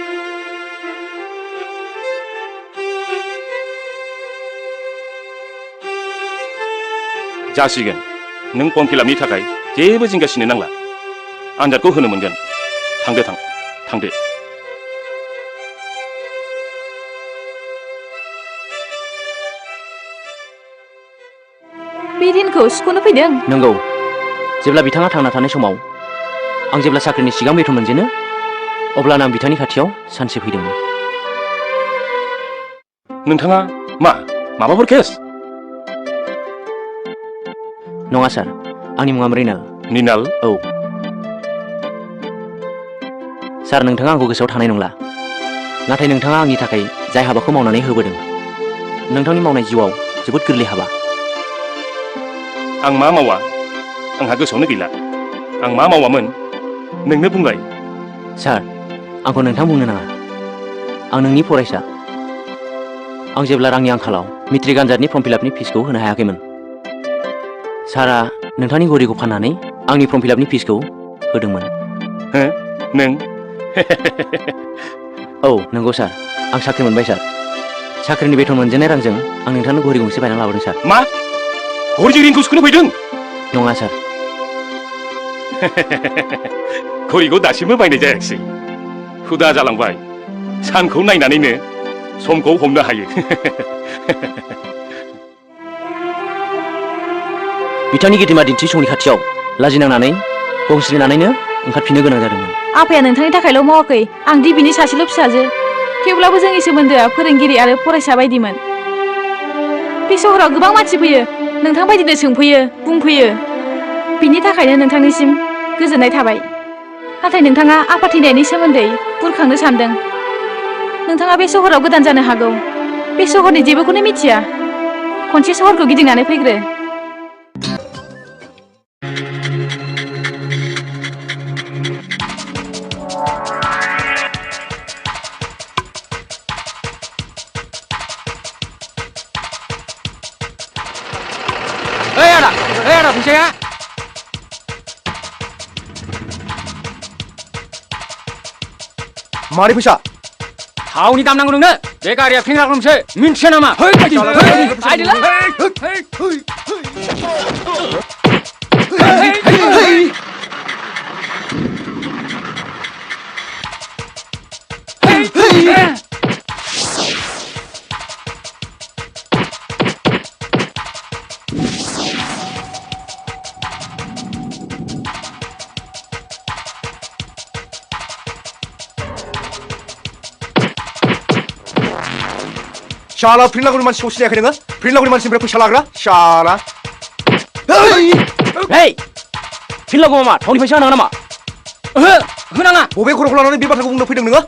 जासिगोन। नों फर्म फिलआपनि थाखाय जेबो जिंगासिनो नांला। आनजादखौ होनो मोनगोन। थांदो, थांदो। बे ऋणखौ सुख'नो फैदों? नंगौ। जेब्ला बिथाङा थांना थानाय समाव आं जेब्ला साख्रिनि सिगां बेथन मोनजेनो अब्लानो आं बिथांनि खाथियाव सानसे फैदोंमोन। नोंथाङा माबाफोर केस? नङा सार, आंनि मुङा मृणाल। मृणाल? औ सार, नोंथाङा आंखौ गोसोआव थानाय नंला, नाथाय नोंथाङा आंनि थाखाय जाय हाबाखौ मावनानै होबोदों नोंथांनि मावनाय जिउआव जोबोद गोरलै हाबा। आं मा मावा आंहा गोसोआवनो गैला। आं मा मावामोन नोंनो बुंलाय। सार, आंखौ नोंथां बुंनो नाङा। आं नोंनि फरायसा। आं जेब्ला रांनि आंखालाव मेट्रिक आनजादनि फर्म फिलआपनि फिसखौ होनो हायाखैमोन, सारा नोंथांनि घड़ीखौ फाननानै आंनि फर्म फिलआपनि फिसखौ होदोंमोन। हो? नों? औ नंगौ सार, आं साख्रि मोनबाय सार। साख्रिनि बेथन मोनजेननाय रांजों आं नोंथांनो घड़ी गंसे बायना लाबोदों सार। मा? घड़ीजों ऋणखौ सुख'नो फैदों? नङा सार। घड़ीखौ दासिमबो बायनाय जायाखिसै। हुदा जालांबाय। सानखौ नायनानैनो समखौ हमनो हायो। बिथांनि गेदेमा दिन्थिसंनि खाथियाव लाजिनांनानै गंस्रिनानैनो ओंखारफिननो गोनां जादोंमोन। आफाया नोंथांनि थाखायल' मावाखै। आं दि बिनि सासेल' फिसाजो। थेवब्लाबो जोंनि सोमोन्दोआ फोरोंगिरि आरो फरायसा बायदिमोन। बे सहराव गोबां मानसि फैयो, नोंथां बायदिनो सोंफैयो, बुंफैयो। बिनि थाखायनो नोंथांनिसिम गोजोननाय थाबाय। नाथाय नोंथाङा आफा थैनायनि सोमोन्दै बुरखांनो सानदों। नोंथाङा बे सहराव गोदान जानो हागौ। बे सहरनि जेबोखौनो मिथिया। खनसे सहरखौ गिदिंनानै फैग्रो। आदा फैसाया। मारै फैसा? थावनि दाम नांगौ नोंनो। बे गारिया फेंग्रा गंसे मिन्थिया नामा? 샤라 프린라고리 만시 오시냐 그냥 프린라고리 만시 그래 샤라그라 샤라 헤이 필라고 마마 타우니 패시 하나 나마 흔하나 오베 고로 홀라는 비바타고 웅너 피등 능아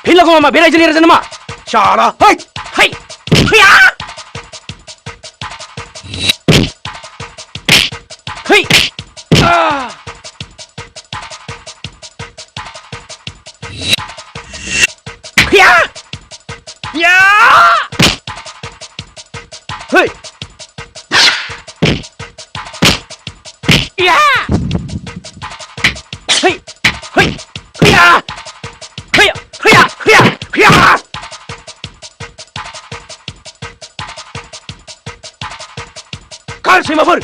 필라고 마마 베라이즈 리라잖아 마 샤라 하이 헤이 히야 헤이 히야 야 헤이 야 헤이 헤이 히야 헤야 헤야 헤야 헤야 갈세마벌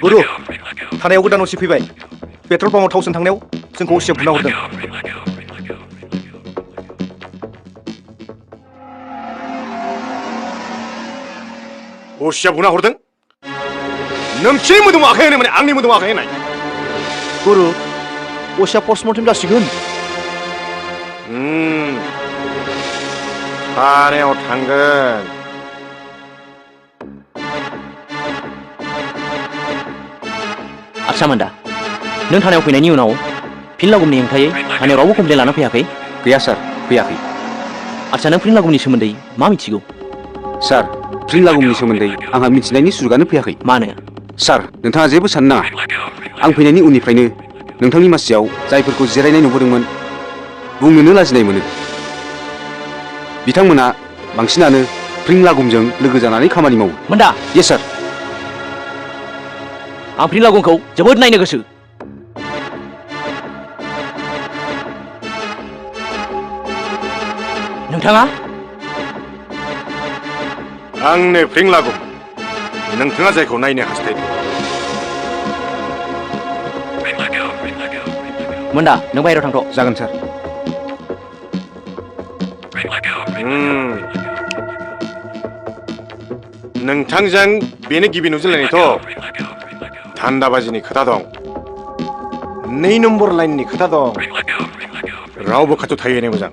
Guru, थानायाव गोदान असि फैबाय पेट्रल पाम्पआव थाव सोनो थांनायाव जोंखौ असिया बुना हरदों 어시야 문화 호르등? 넘치니 모두 아카야 내면 악리 모두 아카야 나이. Guru, 어시야 포스트모템 자식은 थानायाव थांगोन. आदसा मोनदा नों थानायाव फैनायनि उनाव फिनलागुमनि हेंथायै थानायाव रावबो कमप्लेन लाना फैयाखै गैया सार फैयाखै आदसा नों फिनलागुमनि सोमोन्दै मा मिथिगौ सार प्रिनलागुमनि सोमोन्दै आंहा मिथिनायनि सुजुगानो फैयाखै मानो सार नोंथाङा जेबो साननो नाङा आं फैनायनि उननिफ्रायनो नोंथांनि मासियाव जायफोरखौ जिरायनाय नुबोदोंमोन बुंनोनो लाजिनाय मोनो बिथांमोना बांसिनानो प्रिनलागुमजों लोगो जानानै खामानि मावो मोनदा येस सार आं फिनलागुमखौ जोबोद नायनो गोसो नोंथाङा आंनो फ्रिंलागुम नोंथाङा जायखौ नायनो हास्थायदों मोनदा नों बाहेरायाव थांथ' जागोन सार नोंथांजों बेनो गिबि नुजेनलायनायथ' धान्दाबाजिनि खोथा दं 2 नम्बर लाइननि खोथा दं रावबो खाथियाव थाहैनाय मोजां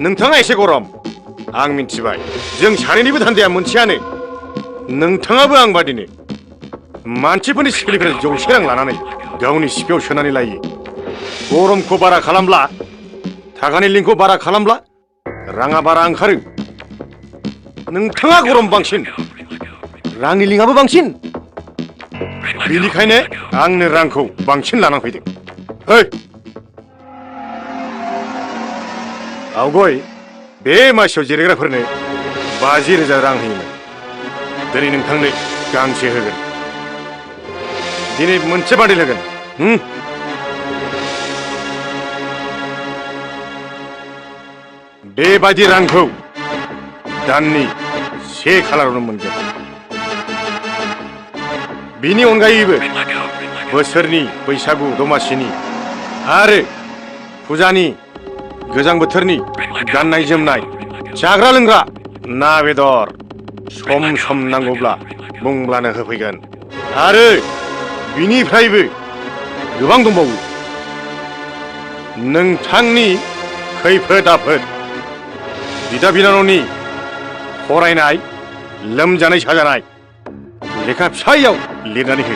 नोंथाङा एसे गरम आं मिन्थिबाय जों सानैनिबो धान्दाया मोनसेयानो नोंथाङाबो आं बादिनो मानसिफोरनि सिपिनिफ्राय 100 रां लानानै गावनि सिपियाव सोनानै लायो गरमखौ बारा खालामब्ला थाखानि लिंकखौ बारा खालामब्ला राङा बारा ओंखारो नोंथाङा गरम बांसिन रांनि लिंकआबो बांसिन बेनिखायनो आंनो रांखौ बांसिन लानानै फैदों ओइ आवगय बे मासियाव जिरायग्राफोरनो 50,000 रां होयोमोन दिनै नोंथांनो गांसे होगोन दिनै मोनसे बान्डिल होगोन बेबायदि रांखौ दाननि 1 खालारावनो मोनगोन बिनि अनगायैबो बोसोरनि बैसागु दमासिनि आरो फुजानि गोजां बोथोरनि गाननाय जोमनाय जाग्रा लोंग्रा ना बेदर सम सम नांगौब्ला बुंब्लानो होफैगोन आरो बिनिफ्रायबो गोबां दंबावो नोंथांनि खैफोद आफोद बिदा बिनानावनि फरायनाय लोमजानाय साजानाय लेखा फिसायाव लिरनानै हो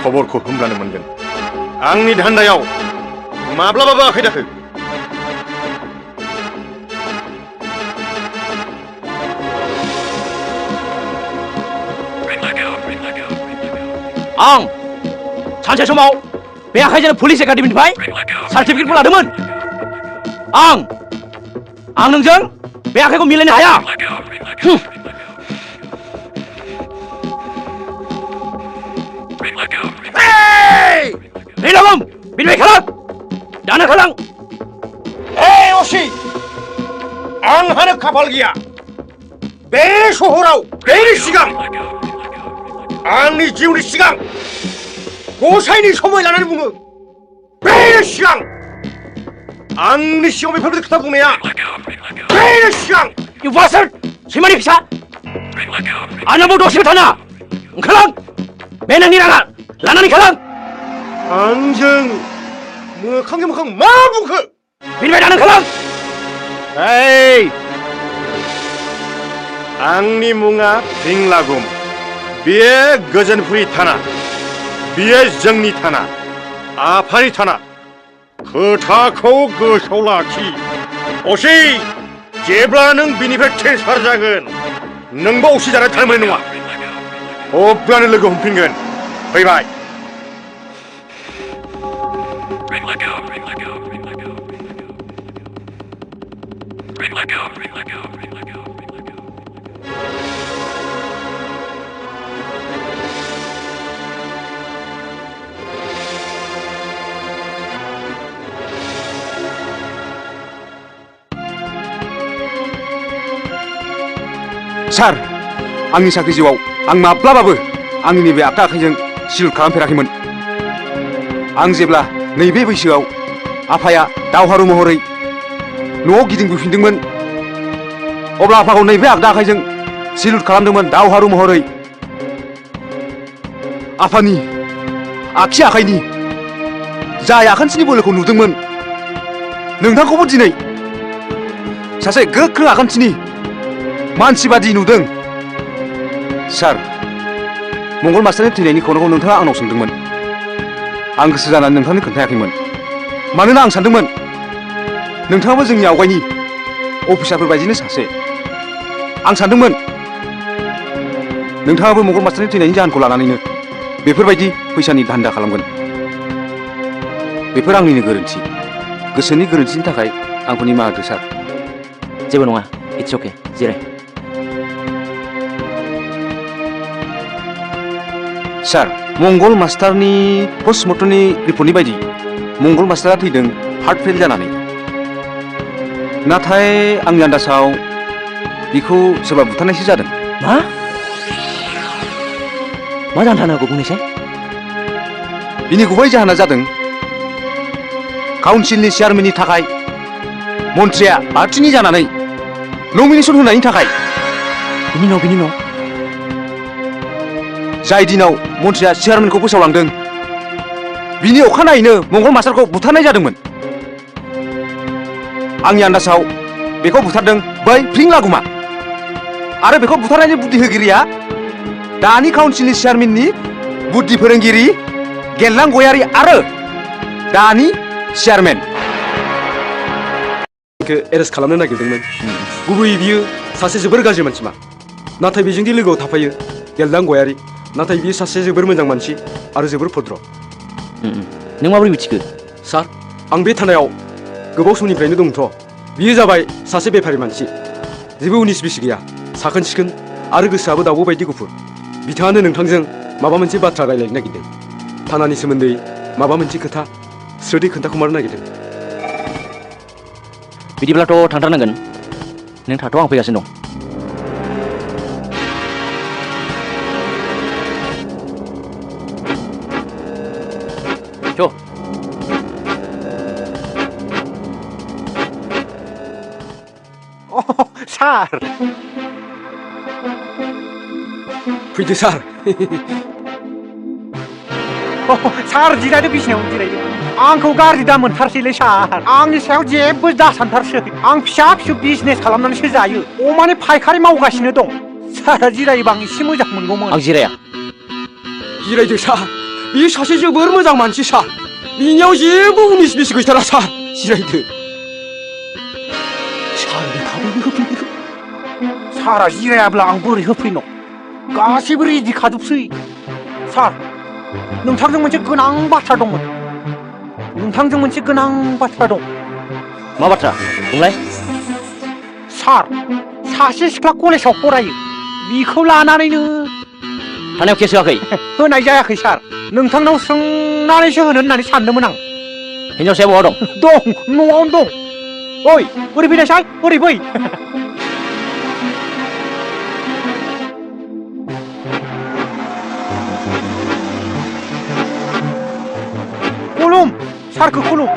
खबरखौ होमब्लानो मोनगोन आंनि धान्दायाव माब्लाबाबो आखाइ दाखो आं सानसे समाव बे आखाइजों पुलिस एकाडेमिनिफ्राय सार्टिफिकेटखौ लादोंमोन आं नोंजों बे आखाइखौ मिलायनो हाया फ्रिंलागुम बिनिफ्राय खालाम दानो खालां असी आंहानो खाफाल गैया बे सहराव बेनि सिगां आंनि जिउनि सिगां गसाइनि समय लानानै बुङो बेनि सिगां आंनि सिगाङाव बेफोरबायदि खोथा बुंनाया बेनो सिगां वासार सैमानि फिसा आंनावबो दसेबो थाना ओंखारलां बे नोंनि राङा लानानै खालां आंजों मोखांजों मोखां मा बुंखो बिनिफ्राय दानो खालां आंनि मुङा फिंलागुम बेयो गोजोनपुरि थाना बेयो जोंनि थाना आफानि थाना खोथाखौ गोसोआव लाखि असे जेब्ला नों बिनिफ्राय ट्रेन्सफार जागोन नोंबो असे जानानै थानो मोननाय नङा अब्लानो लोगो हमफिनगोन फैबाय सार आंनि साख्रि जिउआव आं माब्लाबाबो आंनि नैबे आगदा आखाइजों सिलुट खालामफेराखैमोन आं जेब्ला नैबे बैसोआव आफाया दावहारु महरै न'आव गिदिंबोफिनदोंमोन अब्ला आफाखौ नैबे आगदा आखाइजों सिलुट खालामदोंमोन दावहारु महरै आफानि आगसि आखाइनि जाय आखान्थिनि बोलोखौ नुदोंमोन नोंथांखौबो दिनै सासे गोख्रों आखान्थिनि मानसि बादि नुदों सार मंगल मास्टारनि थैनायनि खौरांखौ नोंथाङा आंनाव सोंदोंमोन आं गोसो जानानै नोंथांनो खोन्थायाखैमोन मानोना आं सानदोंमोन नोंथाङाबो जोंनि आवगायनि अफिसारफोर बायदिनो सासे आं सानदोंमोन नोंथाङाबो मंगल मास्टारनि थैनायनि जाहोनखौ लानानैनो बेफोरबायदि फैसानि धान्दा खालामगोन बेफोर आंनिनो गोरोन्थि गोसोनि गोरोन्थिनि थाखाय आंखौ निमाहा होदो सार जेबो नङा इट्स अके जिराय सार मंगल मास्टारनि पस्टमर्टमनि रिपर्टनि बायदि मंगल मास्टारा थैदों हार्ट फेल जानानै नाथाय आंनि आन्दासाव बिखौ सोरबा बुथारनायसो जादों मा जानो थानो हागौ बुंनायसाय बिनि गुबै जाहोना जादों काउन्सिलनि चेयारमेननि थाखाय मन्थ्रिया पार्टिनि जानानै नमिनेसन होनायनि थाखाय बिनि उनाव जाय दिनाव मन्थ्रिया चेयारमेनखौ फोसावलांदों बिनि अखानायैनो मंगल मास्टारखौ बुथारनाय जादोंमोन आंनि आन्दासाव बेखौ बुथारदों बै फिंलागुमा आरो बेखौ बुथारनायनि बुद्धि होगिरिया दानि काउन्सिलनि चेयारमेननि बुद्धि फोरोंगिरि गेललां गयारि आरो दानि चेयारमेन एरेस्ट खालामनो नागिरदोंमोन गुबैयै बियो सासे जोबोर गाज्रि मानसिमा नाथाय बेजोंदि लोगोआव थाफायो गेलदां गयारि नाथाय बियो सासे जोबोर मोजां मानसि आरो जोबोर भद्र नों माबोरै मिथिखो सार आं बे थानायाव गोबाव समनिफ्रायनो दंथ बियो जाबाय सासे बेफारि मानसि जेबो उनिस बिस गैया साखोन सिखोन आरो गोसोआबो दाउब' बायदि गुफुर बिथाङानो नोंथांजों माबा मोनसे बाथ्रा रायलायनो नागिरदों थानानि सोमोन्दै माबा मोनसे खोथा स्रोदै खोन्थाखुमारनो नागिरदों बिदिब्लाथ' थांथारनांगोन नों थाथ' आं फैगासिनो दं सार फैदो सार सार जिरायदो बिसिनायाव जिरायदो आंखौ गाज्रि दा मोनथारसैलै सार आंनि सायाव जेबो दा सानथारसै आं फिसा फिसौ बिजनेस खालामनानैसो जायो अमानि फायखारि मावगासिनो दं सारा जिरायोबा आं एसे मोजां मोनगौमोन आं जिराया जिरायदो सार बियो सासे जोबोर मोजां मानसि सार बिनियाव जेबो उनिस बिस गैथारा सार जिरायदो सार लेखाबो होफैदो सारा जिरायाब्ला आं बोरै होफैनो गासैबो रेडि खाजोबसै सार नोंथांजों मोनसे गोनां बाथ्रा दंमोन नोंथांजों मोनसे गोनां बाथ्रा दं मा बाथ्रा बुंलाय सार सासे सिख्ला कलेजाव फरायो बिखौ लानानैनो थानायाव केस होआखै होनाय जायाखै सार नोंथांनाव सोंनानैसो होनो होननानै सानदोंमोन आं हिनजावसाया बहा दं दं न'आवनो दं ओइ ओरै फैनायसाय ओरै फै खुलुम सारखौ खुलुम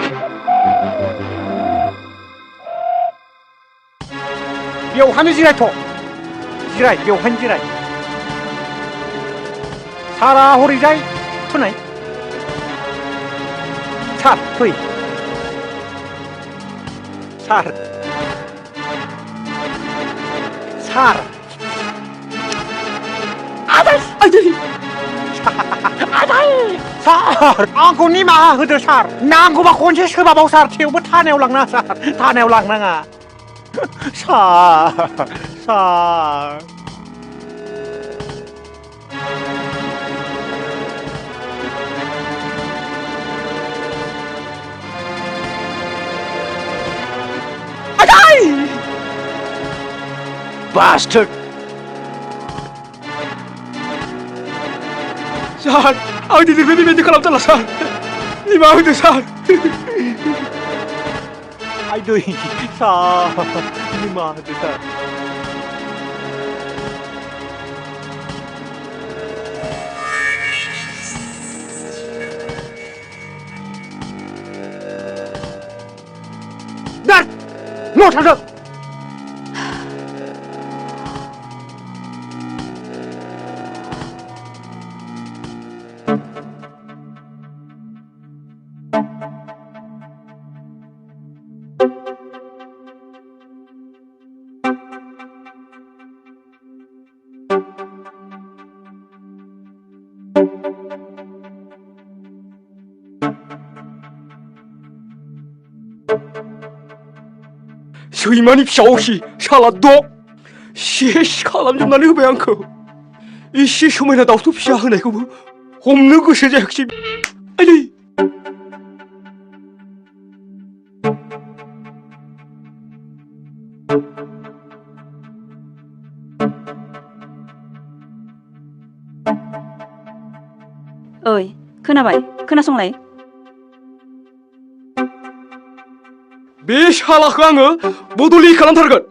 बेवहायनो जिरायथ' जिराय बेवहायनो जिराय सारा हरैजाय थुनाय सार फै सार सार आदै सार आंखौ निमाहा होदो सार नांगौबा खनसे सोबाबाव सार थेवबो थानायाव लांनाङा सार थानायाव लांनाङा सार Bastard! Sar, ang dinibindi kalam Sar. Nimaha hodo Sar. 아이들 사 니마 됐다 날 못하죠 सैमानि फिसावसि साला द' सेस खालामजोबनानै होबाय आंखौ एसे समायना दाउथु फिसा होनायखौबो हमनो गोसो जायाखिसै आइलै ओइ खोनाबाय खोनासंलाय बे सालाखौ आङो बदलि खालामथारगोन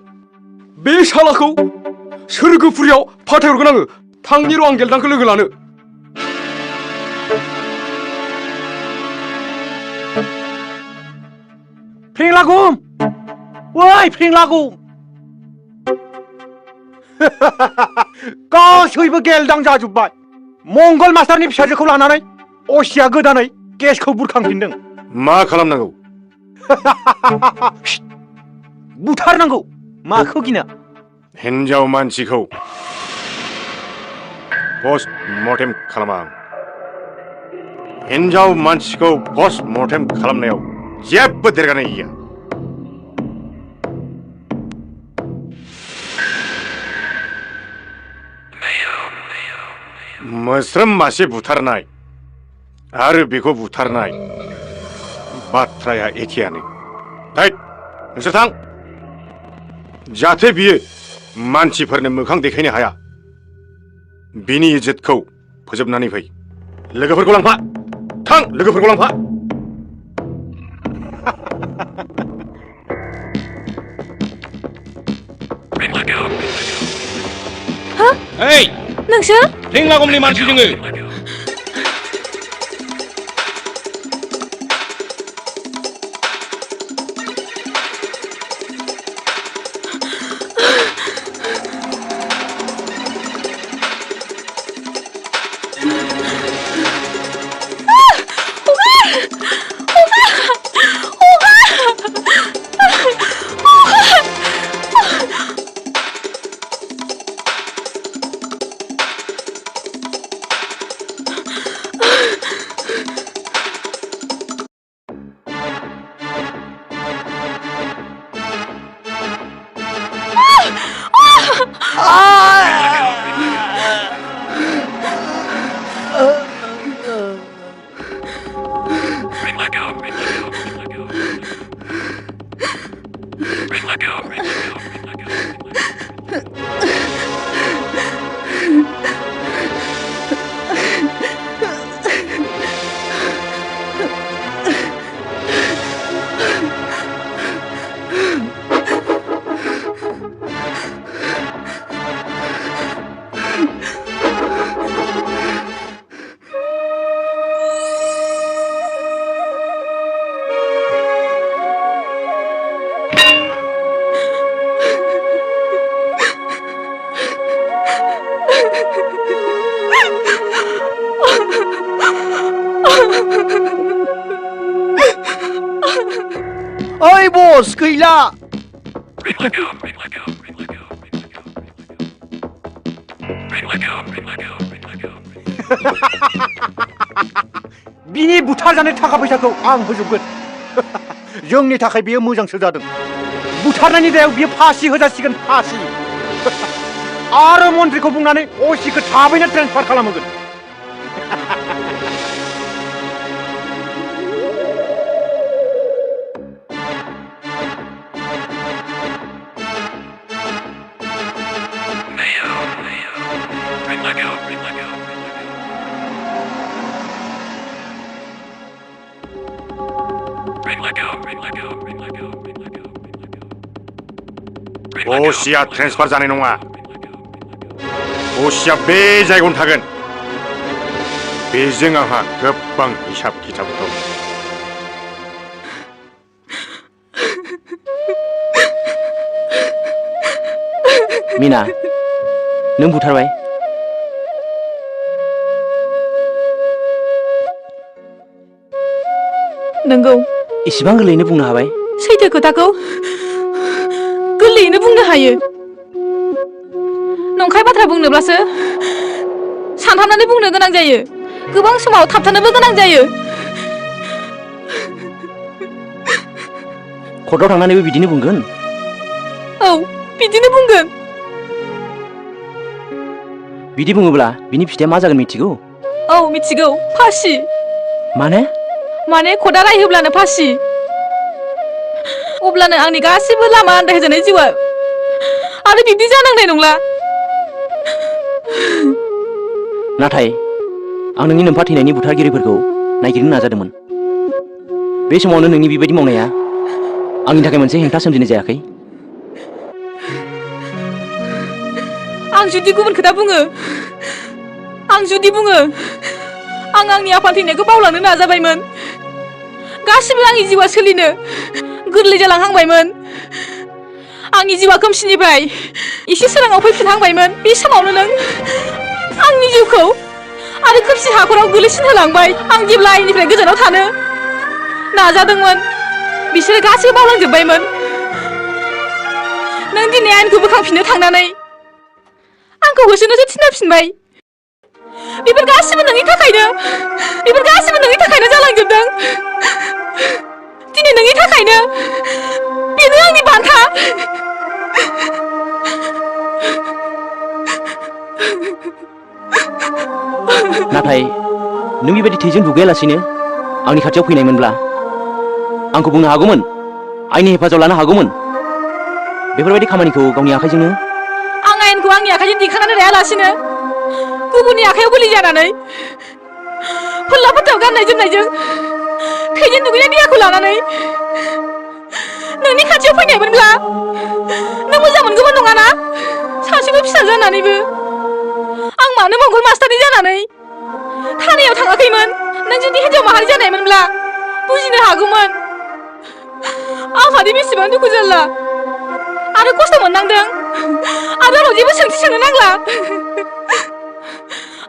बे सालाखौ सोरगोफुरियाव फाथायहरगोन आङो थांनि र' आं गेलदांखौ लोगो लानो फ्रिंलागुम ओइ फ्रिंलागुम गासैबो गेलदां जाजोब्बाय मंगल मास्टारनि फिसाजोखौ लानानै असिया गोदानै केसखौ बुरखांफिनदों मा खालामनांगौ बुथारनांगौ माखौ गिना हिन्जाव मानसिखौ पस्ट मर्टेम खालामा आं हिन्जाव मानसिखौ पस्ट मर्टेम खालामनायाव जेबो देरगानाय गैया मोस्रोम मासे बुथारनाय आरो बेखौ बुथारनाय बाथ्राया एखेयानो थैद नोंसोर थां जाहाथे बियो मानसिफोरनो मोखां देखायनो हाया बिनि इज्जतखौ फोजोबनानै फै लोगोफोरखौ लांफा थां लोगोफोरखौ लांफा ओइ नोंसोर रिंलागमनि मानसि जोङो लस गैला बिनि बुथारजानाय थाखा फैसाखौ आं होजोबगोन जोंनि थाखाय बेयो मोजांसो जादों बुथारनायनि दायाव बियो फासि होजासिगोन फासि आरो मन्थ्रिखौ बुंनानै असिखौ थाबैनो ट्रेन्सफार खालामहोगोन असिया ट्रेन्सफार जानाय नङा असिया बे जायगायावनो थागोन बेजों आंहा गोबां हिसाब खिथाब दं मीना नों बुथारबाय नंगौ इसिबां गोरलैयैनो बुंनो हाबाय सैथो खोथाखौ गोरलैयैनो बुंनो हायो नंखाय बाथ्रा बुंनोब्लासो सानहाबनानै बुंनो गोनां जायो गोबां समाव थाबथानोबो गोनां जायो कर्टआव थांनानैबो बिदिनो बुंगोन औ बिदिनो बुंगोन बिदि बुङोब्ला बिनि फिथाइया मा जागोन मिथिगौ औ मिथिगौ फासि माने कर्टआ राय होब्लानो फासि अब्लानो आंनि गासिबो लामा आन्दायहोजानाय जिउआ आरो बिब्दि जानांनाय नंला नाथाय आं नोंनि नोमफा थैनायनि बुथारगिरिफोरखौ नायगिरनो नाजादोंमोन बे समावनो नोंनि बेबायदि मावनाया आंनि थाखाय मोनसे हेंथा सोमजिनाय जायाखै आं जुदि गुबुन खोथा बुङो आं आंनि आफा थैनायखौ बावलांनो नाजाबायमोन गासिबो आंनि जिउआ सोलिनो गोरलै जालांहांबायमोन आंनि जिउआ खोमसिनिफ्राय एसे सोराङाव फैफिनहांबायमोन बे समावनो नों आंनि जिउखौ आरो खोमसि हाखराव गोलैसिन होलांबाय आं जेब्ला आइनिफ्राय गोजानाव थानो नाजादोंमोन बिसोरो गासैबो बावलांजोब्बायमोन नों दिनै आइनखौ बोखांफिननो थांनानै आंखौ होसोनोसो थिनहरफिनबाय बेफोर गासिबो नोंनि थाखायनो जालांजोबदों दिनै नोंनि थाखायनो बेनो आंनि बान्था नाथाय नों बेबायदि थैजों दुगैयालासिनो आंनि खाथियाव फैनायमोनब्ला आंखौ बुंनो हागौमोन आइनि हेफाजाब लानो हागौमोन बेफोरबायदि खामानिखौ गावनि आखाइजोंनो आं आइनखौ आंनि आखाइजों दिखांनानै लायालासिनो गुबुननि आखाइयाव बोलि जानानै फोल्ला फोथाव गाननाय जोमनायजों थैजों दुगैनाय देहाखौ लानानै नोंनि खाथियाव फैनायमोनब्ला नों मोजां मोनगौमोन नङाना सासेबो फिसा जानानैबो आं मानो मंगल मास्टारनि जानानै थानायाव थाङाखैमोन नों जुदि हिन्जाव माहारि जानायमोनब्ला बुजिनो हागौमोन आंहादि बेसेबां दुखु जारला आरो खस्थ' मोननांदों आरो आंनाव जेबो सोंथि सोंनो नांला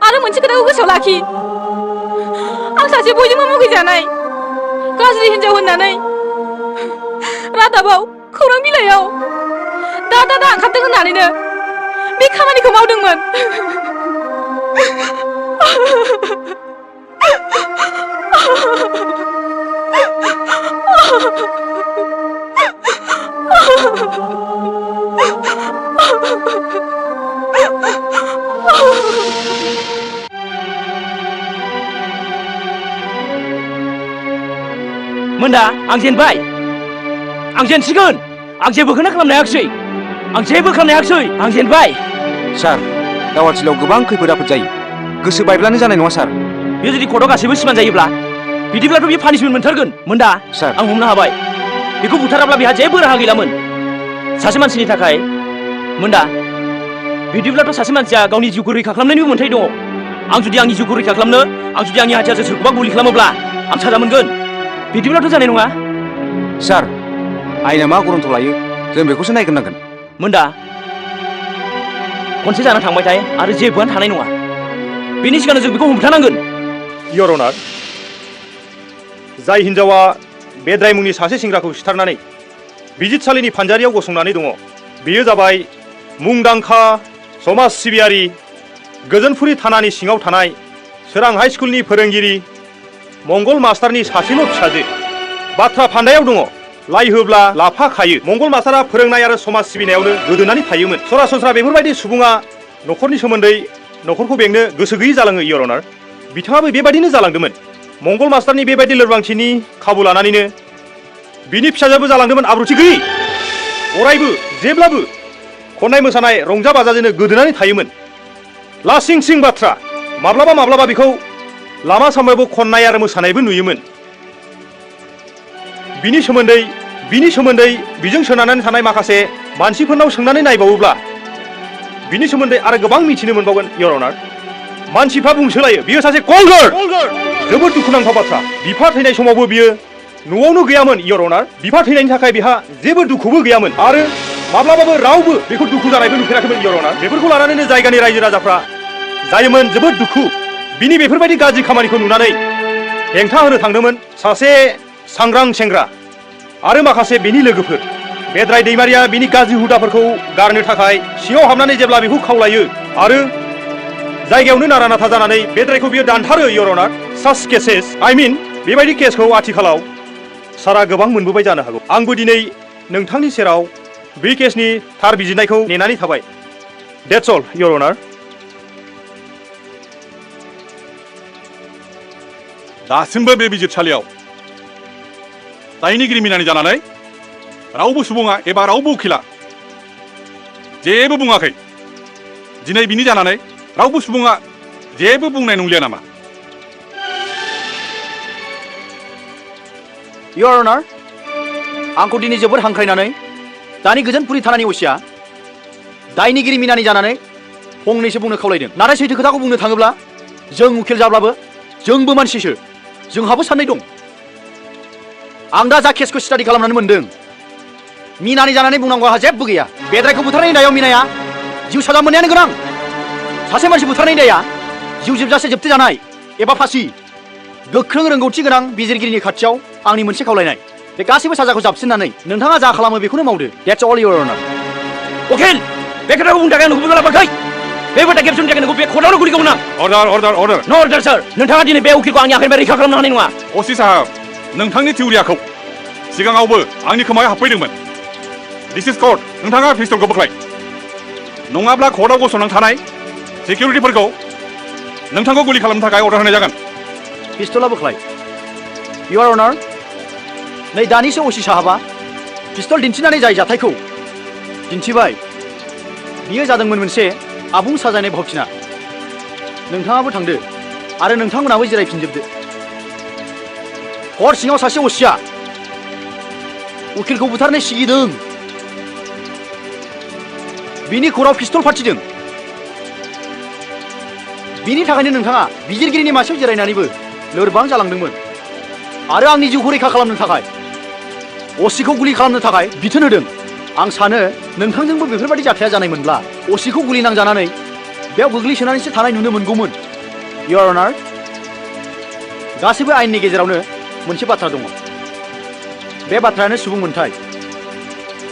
आरो मोनसे खोथाखौ गोसोआव लाखि आं सासे बयजोंबो मुगैजानाय गाज्रि हिन्जाव होननानै रादाबाव खौरां बिलाइयाव दा ओंखारदों होननानैनो बे खामानिखौ मावदोंमोन मोन्दा आं जेनबाय आं जेनसिगोन आं जेबोखौनो खालामनो हायाखिसै आं जेनबाय सार दावहाथिलियाव गोबां खैफोद आफोद जायो गोसो बायब्लानो जानाय नङा सार बे जुदि कर्टआव गासैबो सिमान जायोब्ला बिदिब्लाथ' बे पानिशमेन्ट मोनथारगोन मोन्दा सार आं हमनो हाबाय बेखौ बुथाराब्ला बेहा जेबो राहा गैलामोन सासे मानसिनि थाखाय मोन्दा बिदिब्लाथ' सासे मानसिया गावनि जिउखौ रैखा खालामनायनिबो मोन्थाय दङ आं जुदि आंनि जिउखौ रैखा खालामनो आं जुदि आंनि हाथियारजों सोरखौबा गुलि खालामोब्ला आं साजा मोनगोन बिदिब्लाथ' जानाय नङा सार आइना मा गरन्थ लायो जों बेखौसो नायग्रोनांगोन मोन्दा खनसे जाना थांबाय थाय आरो जेबोआनो थानाय नङा बेनि सिगांनो जों बेखौ हमथानांगोन इयर अनार जाय हिन्जावा बेद्राय मुंनि सासे सेंग्राखौ सिथारनानै बिजिरसालिनि फानजारियाव गसंनानै दङ। बेयो जाबाय मुंदांखा समाज सिबियारि गोजोनफुरि थानानि सिङाव थानाय सोरां हाइस्कुलनि फोरोंगिरि मंगल मास्टारनि सासेल' फिसाजो। बाथ्रा फान्दायाव दङ लाइ होब्ला लाफा खायो। मंगल मास्टारा फोरोंनाय आरो समाज सिबिनायावनो गोदोनानै थायोमोन। सरासनस्रा बेफोरबायदि सुबुङा न'खरनि सोमोन्दै न'खरखौ बेंनो गोसो गैयै जालाङो इयर अनार। बिथाङाबो बेबायदिनो जालांदोंमोन। मंगल मास्टारनि बेबायदि लोरबांथिनि खाबु लानानैनो बिनि फिसाजोआबो जालांदोंमोन आब्रुथि गैयै। अरायबो जेब्लाबो खननाय मोसानाय रंजा बाजाजोंनो गोदोनानै थायोमोन। लासिं सिं बाथ्रा। माब्लाबा माब्लाबा बेखौ लामा सामायावबो खननाय आरो मोसानायबो नुयोमोन। बिनि सोमोन्दै बिजों सोनारनानै थानाय माखासे मानसिफोरनाव सोंनानै नायबावोब्ला बिनि सोमोन्दै आरो गोबां मिथिनो मोनबावगोन इयर अनार। मानसिफ्रा बुंसोलायो बियो सासे कलगार। जोबोद दुखुनांथाव बाथ्रा। बिफा थैनाय समावबो बियो न'आवनो गैयामोन इयर अनार। बिफा थैनायनि थाखाय बिहा जेबो दुखुबो गैयामोन आरो माब्लाबाबो रावबो बेखौ दुखु जानायबो नुफेराखैमोन इयर अनार। बेफोरखौ लानानैनो जायगानि रायजो राजाफ्रा जायोमोन जोबोद दुखु। बिनि बेफोरबायदि गाज्रि खामानिखौ नुनानै हेंथा होनो थांदोंमोन सासे सांग्रां सेंग्रा आरो माखासे बेनि लोगोफोर। बेद्राय दैमारिया बिनि गाज्रि हुदाफोरखौ गारनो थाखाय सिङाव हाबनानै जेब्ला बेखौ खावलायो आरो जायगायावनो नारा नाथा जानानै बेद्रायखौ बियो दानथारो इयर अनार। सास केसेस बेबायदि केसखौ आथिखालाव सारा गोबां मोनबोबाय जानो हागौ। आंबो दिनै नोंथांनि सेराव बे केसनि थार बिजिरनायखौ नेनानै थाबाय। डेट्स अल इयर अनार। दासिमबो बे बिजिरसालियाव दायनिगिरि मिनानि जानानै रावबो सुबुङा एबा रावबो उखिला जेबो बुङाखै। दिनै बिनि जानानै रावबो सुबुङा जेबो बुंनाय नंलिया नामा? इयर अनार, आंखौ दिनै जोबोद हांख्रायनानै दानि गोजोनपुरि थानानि असिया दायनिगिरि मिनानि जानानै फंनैसो बुंनो खावलायदों। नाथाय सैथो खोथाखौ बुंनो थाङोब्ला जों उखिल जाब्लाबो जोंबो मानसिसो, जोंहाबो साननाय दं। आं दा जा केसखौ स्टाडि खालामनानै मोनदों मिनानि जानानै बुंनांगौ आंहा जेबो गैया। बेद्रायखौ बुथारनायनि दायाव मिनाया जिउ साजा मोननायानो गोनां। सासे मानसि बुथारनायनि दाया जिउ जोबजासे जोबथे जानाय एबा फासि। गोख्रों रोंगौथि गोनां बिजिरगिरिनि खाथियाव आंनि मोनसे खावलायनाय, बे गासैबो साजाखौ जाबसिननानै नोंथाङा जा खालामो बेखौनो मावदो। डेट्स अल इयर अनार। उखिल, बे खोथाखौ बुंनो थाखाय आंखौ बुंलाबाखै। बे बाथ्रा खेबस'नि थाखाय नोंखौ बे कर्टआवनो गुलिखौ होनां। अर्डार। नो अर्डार सार। नोंथाङा दिनै बे उखिलखौ आंनि आखाइनिफ्राय रैखा खालामनो हानाय नङा। असि साहाब, नोंथांनि थिउरियाखौ सिगाङावबो आंनि खोमायाव हाबफैदोंमोन। दिस इज कर्ट। नोंथाङा पिस्तलखौ बोख्लाय, नङाब्ला कर्टआव गसंनानै थानाय सिकिउरिटिफोरखौ नोंथांखौ गुलि खालामनो थाखाय अर्डार होनाय जागोन। पिस्तला बोख्लाय। इयर अनार, नै दानिसो असि साहाबा पिस्तल दिन्थिनानै जाय जाथायखौ दिन्थिबाय बियो जादोंमोन मोनसे आबुं साजायनाय भावथिना। नोंथाङाबो थांदो आरो नोंथांमोनाबो जिरायफिनजोबदो। हर सिङाव सासे असिया उखिलखौ बुथारनो सिगिदों, बिनि खर'आव पिस्तल फाथिदों। बिनि थाखायनो नोंथाङा बिजिरगिरिनि मासियाव जिरायनानैबो लोरबां जालांदोंमोन आरो आंनि जिउखौ रैखा खालामनो थाखाय असिखौ गुलि खालामनो थाखाय बिथोन होदों। आं सानो नोंथांजोंबो बेफोरबायदि जाथाया जानायमोनब्ला असिखौ गुलि नांजानानै बेयाव गोग्लैसोनानैसो थानाय नुनो मोनगौमोन। इयर अनार, गासैबो आयेननि गेजेरावनो मोनसे बाथ्रा दङ। बे बाथ्रायानो सुबुं मोनथाय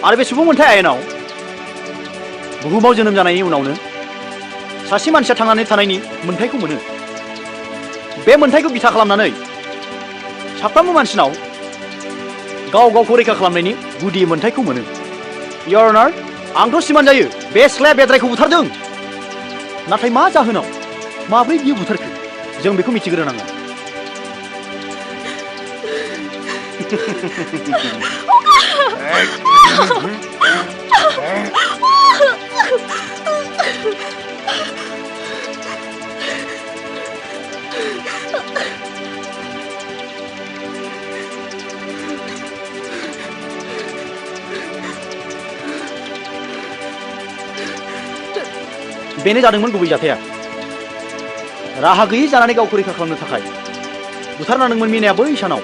आरो बे सुबुं मोनथाय आयेनाव बुहुमाव जोनोम जानायनि उनावनो सासे मानसिया थांनानै थानायनि मोनथायखौ मोनो। बे मोनथायखौ बिथा खालामनानै साफ्रोमबो मानसिनाव गाव गावखौ रैखा खालामनायनि गुदि मोनथायखौ मोनो। इयर अनार, आंथ' सिमान जायो बे सिख्लाया बेद्रायखौ बुथारदों, नाथाय मा जाहोनाव माब्रै बियो बुथारखो जों बेखौ मिथिग्रोनांगोन। बेनो जादोंमोन गुबै जाथाया। राहा गैयै जानानै गावखौ रैखा खालामनो थाखाय बुथारनांदोंमोन मिनाया बै सानाव।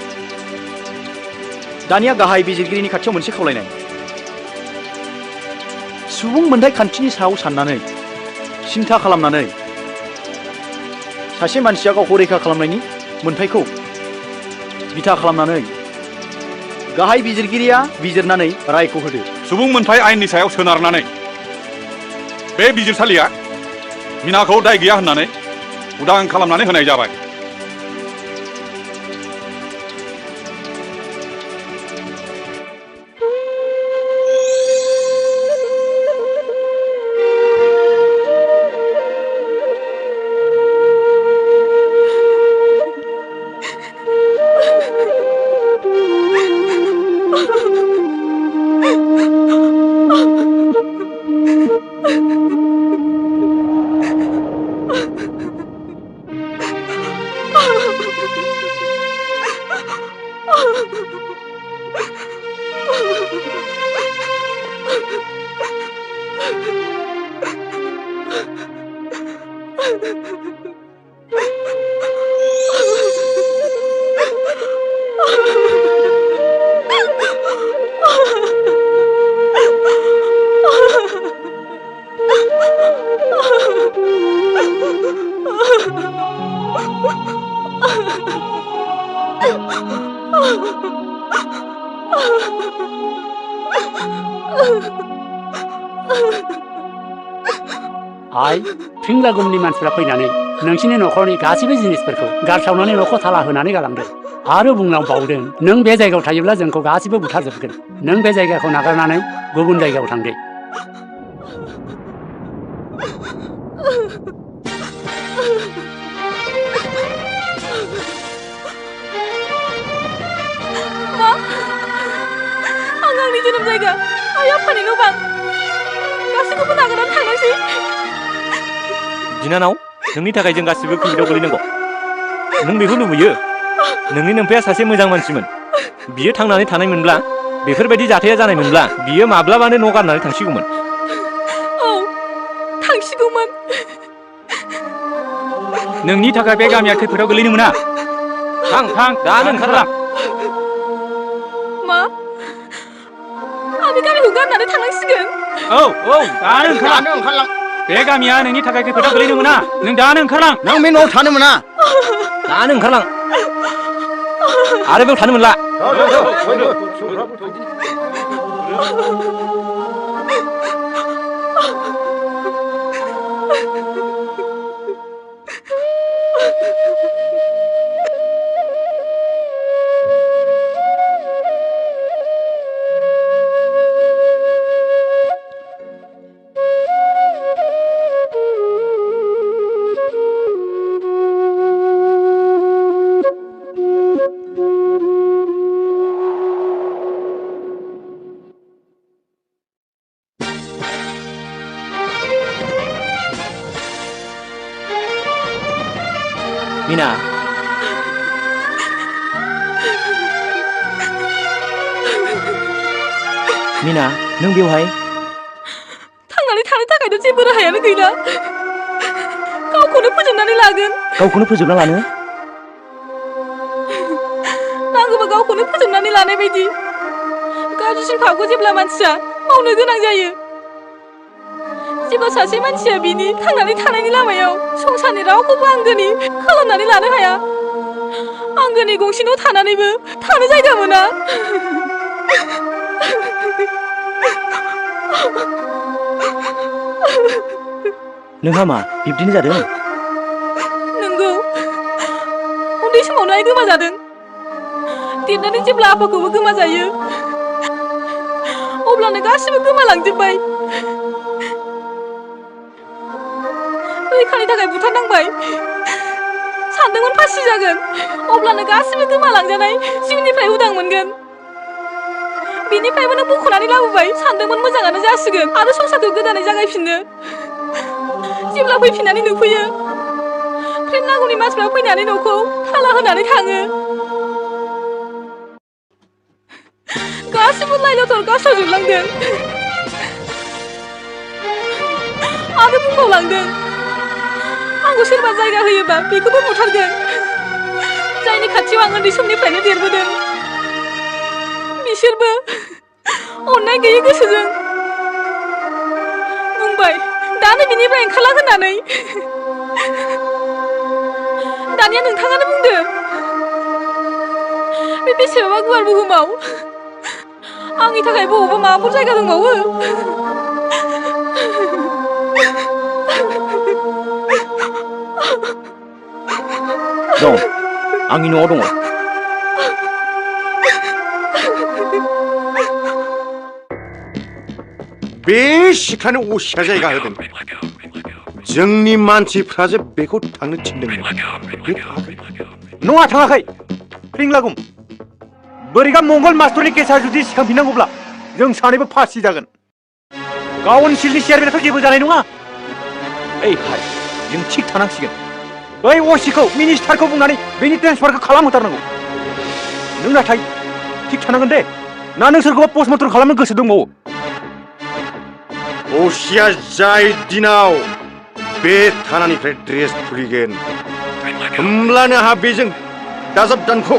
दानिया गाहाय बिजिरगिरिनि खाथियाव मोनसे खावलायनाय, सुबुं मोनथाय खान्थिनि सायाव साननानै सिन्था खालामनानै सासे मानसिया गावखौ रैखा खालामनायनि मोनथायखौ बिथा खालामनानै गाहाय बिजिरगिरिया बिजिरनानै रायखौ होदो। सुबुं मोनथाय आयेननि सायाव सोनारनानै बे बिजिरसालिया मिनाखौ दाय गैया होननानै उदां खालामनानै होनाय जाबाय। आइ फिंलागुमनि मानसिफ्रा फैनानै नोंसिनि न'खरनि गासैबो जिनिसफोरखौ गारसावनानै न'खौ थाला होनानै गालांदों आरो बुंलांबावदों नों बे जायगायाव थायोब्ला जोंखौ गासैबो बुथारजोबगोन। नों बे जायगाखौ नागारनानै गुबुन जायगायाव थांदो। मा? आं आंनि जोनोम जायगा आइ आफानि न' बां गासैखौबो नागारनानै थांनोसै। बिनानाव नोंनि थाखाय जों गासिबो खैफोदाव गोलैनांगौ। नों बेखौ लुबैयो? नोंनि नोमफाया सासे मोजां मानसिमोन। बियो थांनानै थानायमोनब्ला बेफोरबायदि जाथाया जानायमोनब्ला बियो माब्लाबानो न' गारनानै थांसिगौमोन। औ थांसिगौमोन। नोंनि थाखाय बे गामिया खैफोदाव गोलैनो मोना। थां थां दानो ओंखारलां। मा? आं बे गामिखौ गारनानै थांनांसिगोन? औ दानो ओंखारलां। बे गामिया नोंनि थाखाय खैफोदाव गोलैनो मोना। नों दानो ओंखारलां। नों बे न'आव थानो मोना। दानो ओंखारलां। आरो बेयाव थानो मोनला। मिना मिना नों बेवहाय थांनानै थानो थाखायथ' जेबो राहायानो गैला। गावखौनो फोजोबनानै लागोन। गावखौनो फोजोबना लानो? नांगौबा गावखौनो फोजोबनानै लानाय बायदि। गाज्रिसिन फावखौ जेब्ला मानसिया मावनो गोनां जायो जेब्ला सासे मानसिया बिनि थांनानै थानायनि लामायाव संसारनि रावखौबो आंगोनि खालामनानै लानो हाया, आंगोनि गंसे न' थानानैबो थानो जायगा मोना। नोंहा मा बिब्दिनो जादों? नंगौ, उन्दै समावनो आइ गोमाजादों। देरनानै जेब्ला आफाखौबो गोमाजायो अब्लानो गासिबो गोमालांजोब्बाय। रैखानि थाखाय बुथारनांबाय। सानदोंमोन फासि जागोन, अब्लानो गासिबो गोमालांजानाय जिउनिफ्राय उदां मोनगोन। बेनिफ्रायबो नों बख'नानै लाबोबाय। सानदोंमोन मोजाङानो जासिगोन आरो संसारखौ गोदानै जागायफिननो। जेब्ला फैफिननानै नुफैयो प्रेम नांगौनि मानसिफ्रा फैनानै न'खौ थाला होनानै थाङो। गासिबो लाइ लथर गारस्रावजोबलांदों आरो बुंबावलांदों आंखौ सोरबा जायगा होयोबा बेखौबो बुथारगोन। जायनि खाथियाव आं उन्दै समनिफ्रायनो देरबोदों। बिसोरबो अननाय गैयै गोसोजों बुंबाय दानो बिनिफ्राय ओंखारलां होननानै। दानिया नोंथाङानो बुंदो बे बेसेबांबा गुवार बुहुमाव आंनि थाखाय बबावबा माबाफोर जायगा दंबावो दं आंनि न'आव दङ बे सिख्लानो असिया जायगा होदों जोंनि मानसिफ्रासो बेखौ थांनो थिनदोंमोन बे थाङाखै नङा थाङाखै फिंलागुम बोरैबा मंगल मास्टरनि केसा जुदि सिखांफिननांगौब्ला जों सानैबो फासि जागोन गावन सिलनि चेयारमेनाथ' जेबो जानाय नङा ओइ भाइ जों थिग थानांसिगोन बै असिखौ मिनिस्टारखौ बुंनानै बेनि ट्रेन्सफारखौ खालामहोथारनांगौ नों नाथाय थिग थानांगोन दे ना नों सोरखौबा पस्टमर्टम खालामनो गोसो दंबावो असिया जाय दिनाव बे थानानिफ्राय ड्रेस खुलिगोन होमब्लानो आंहा बेजों दाजाब दानख'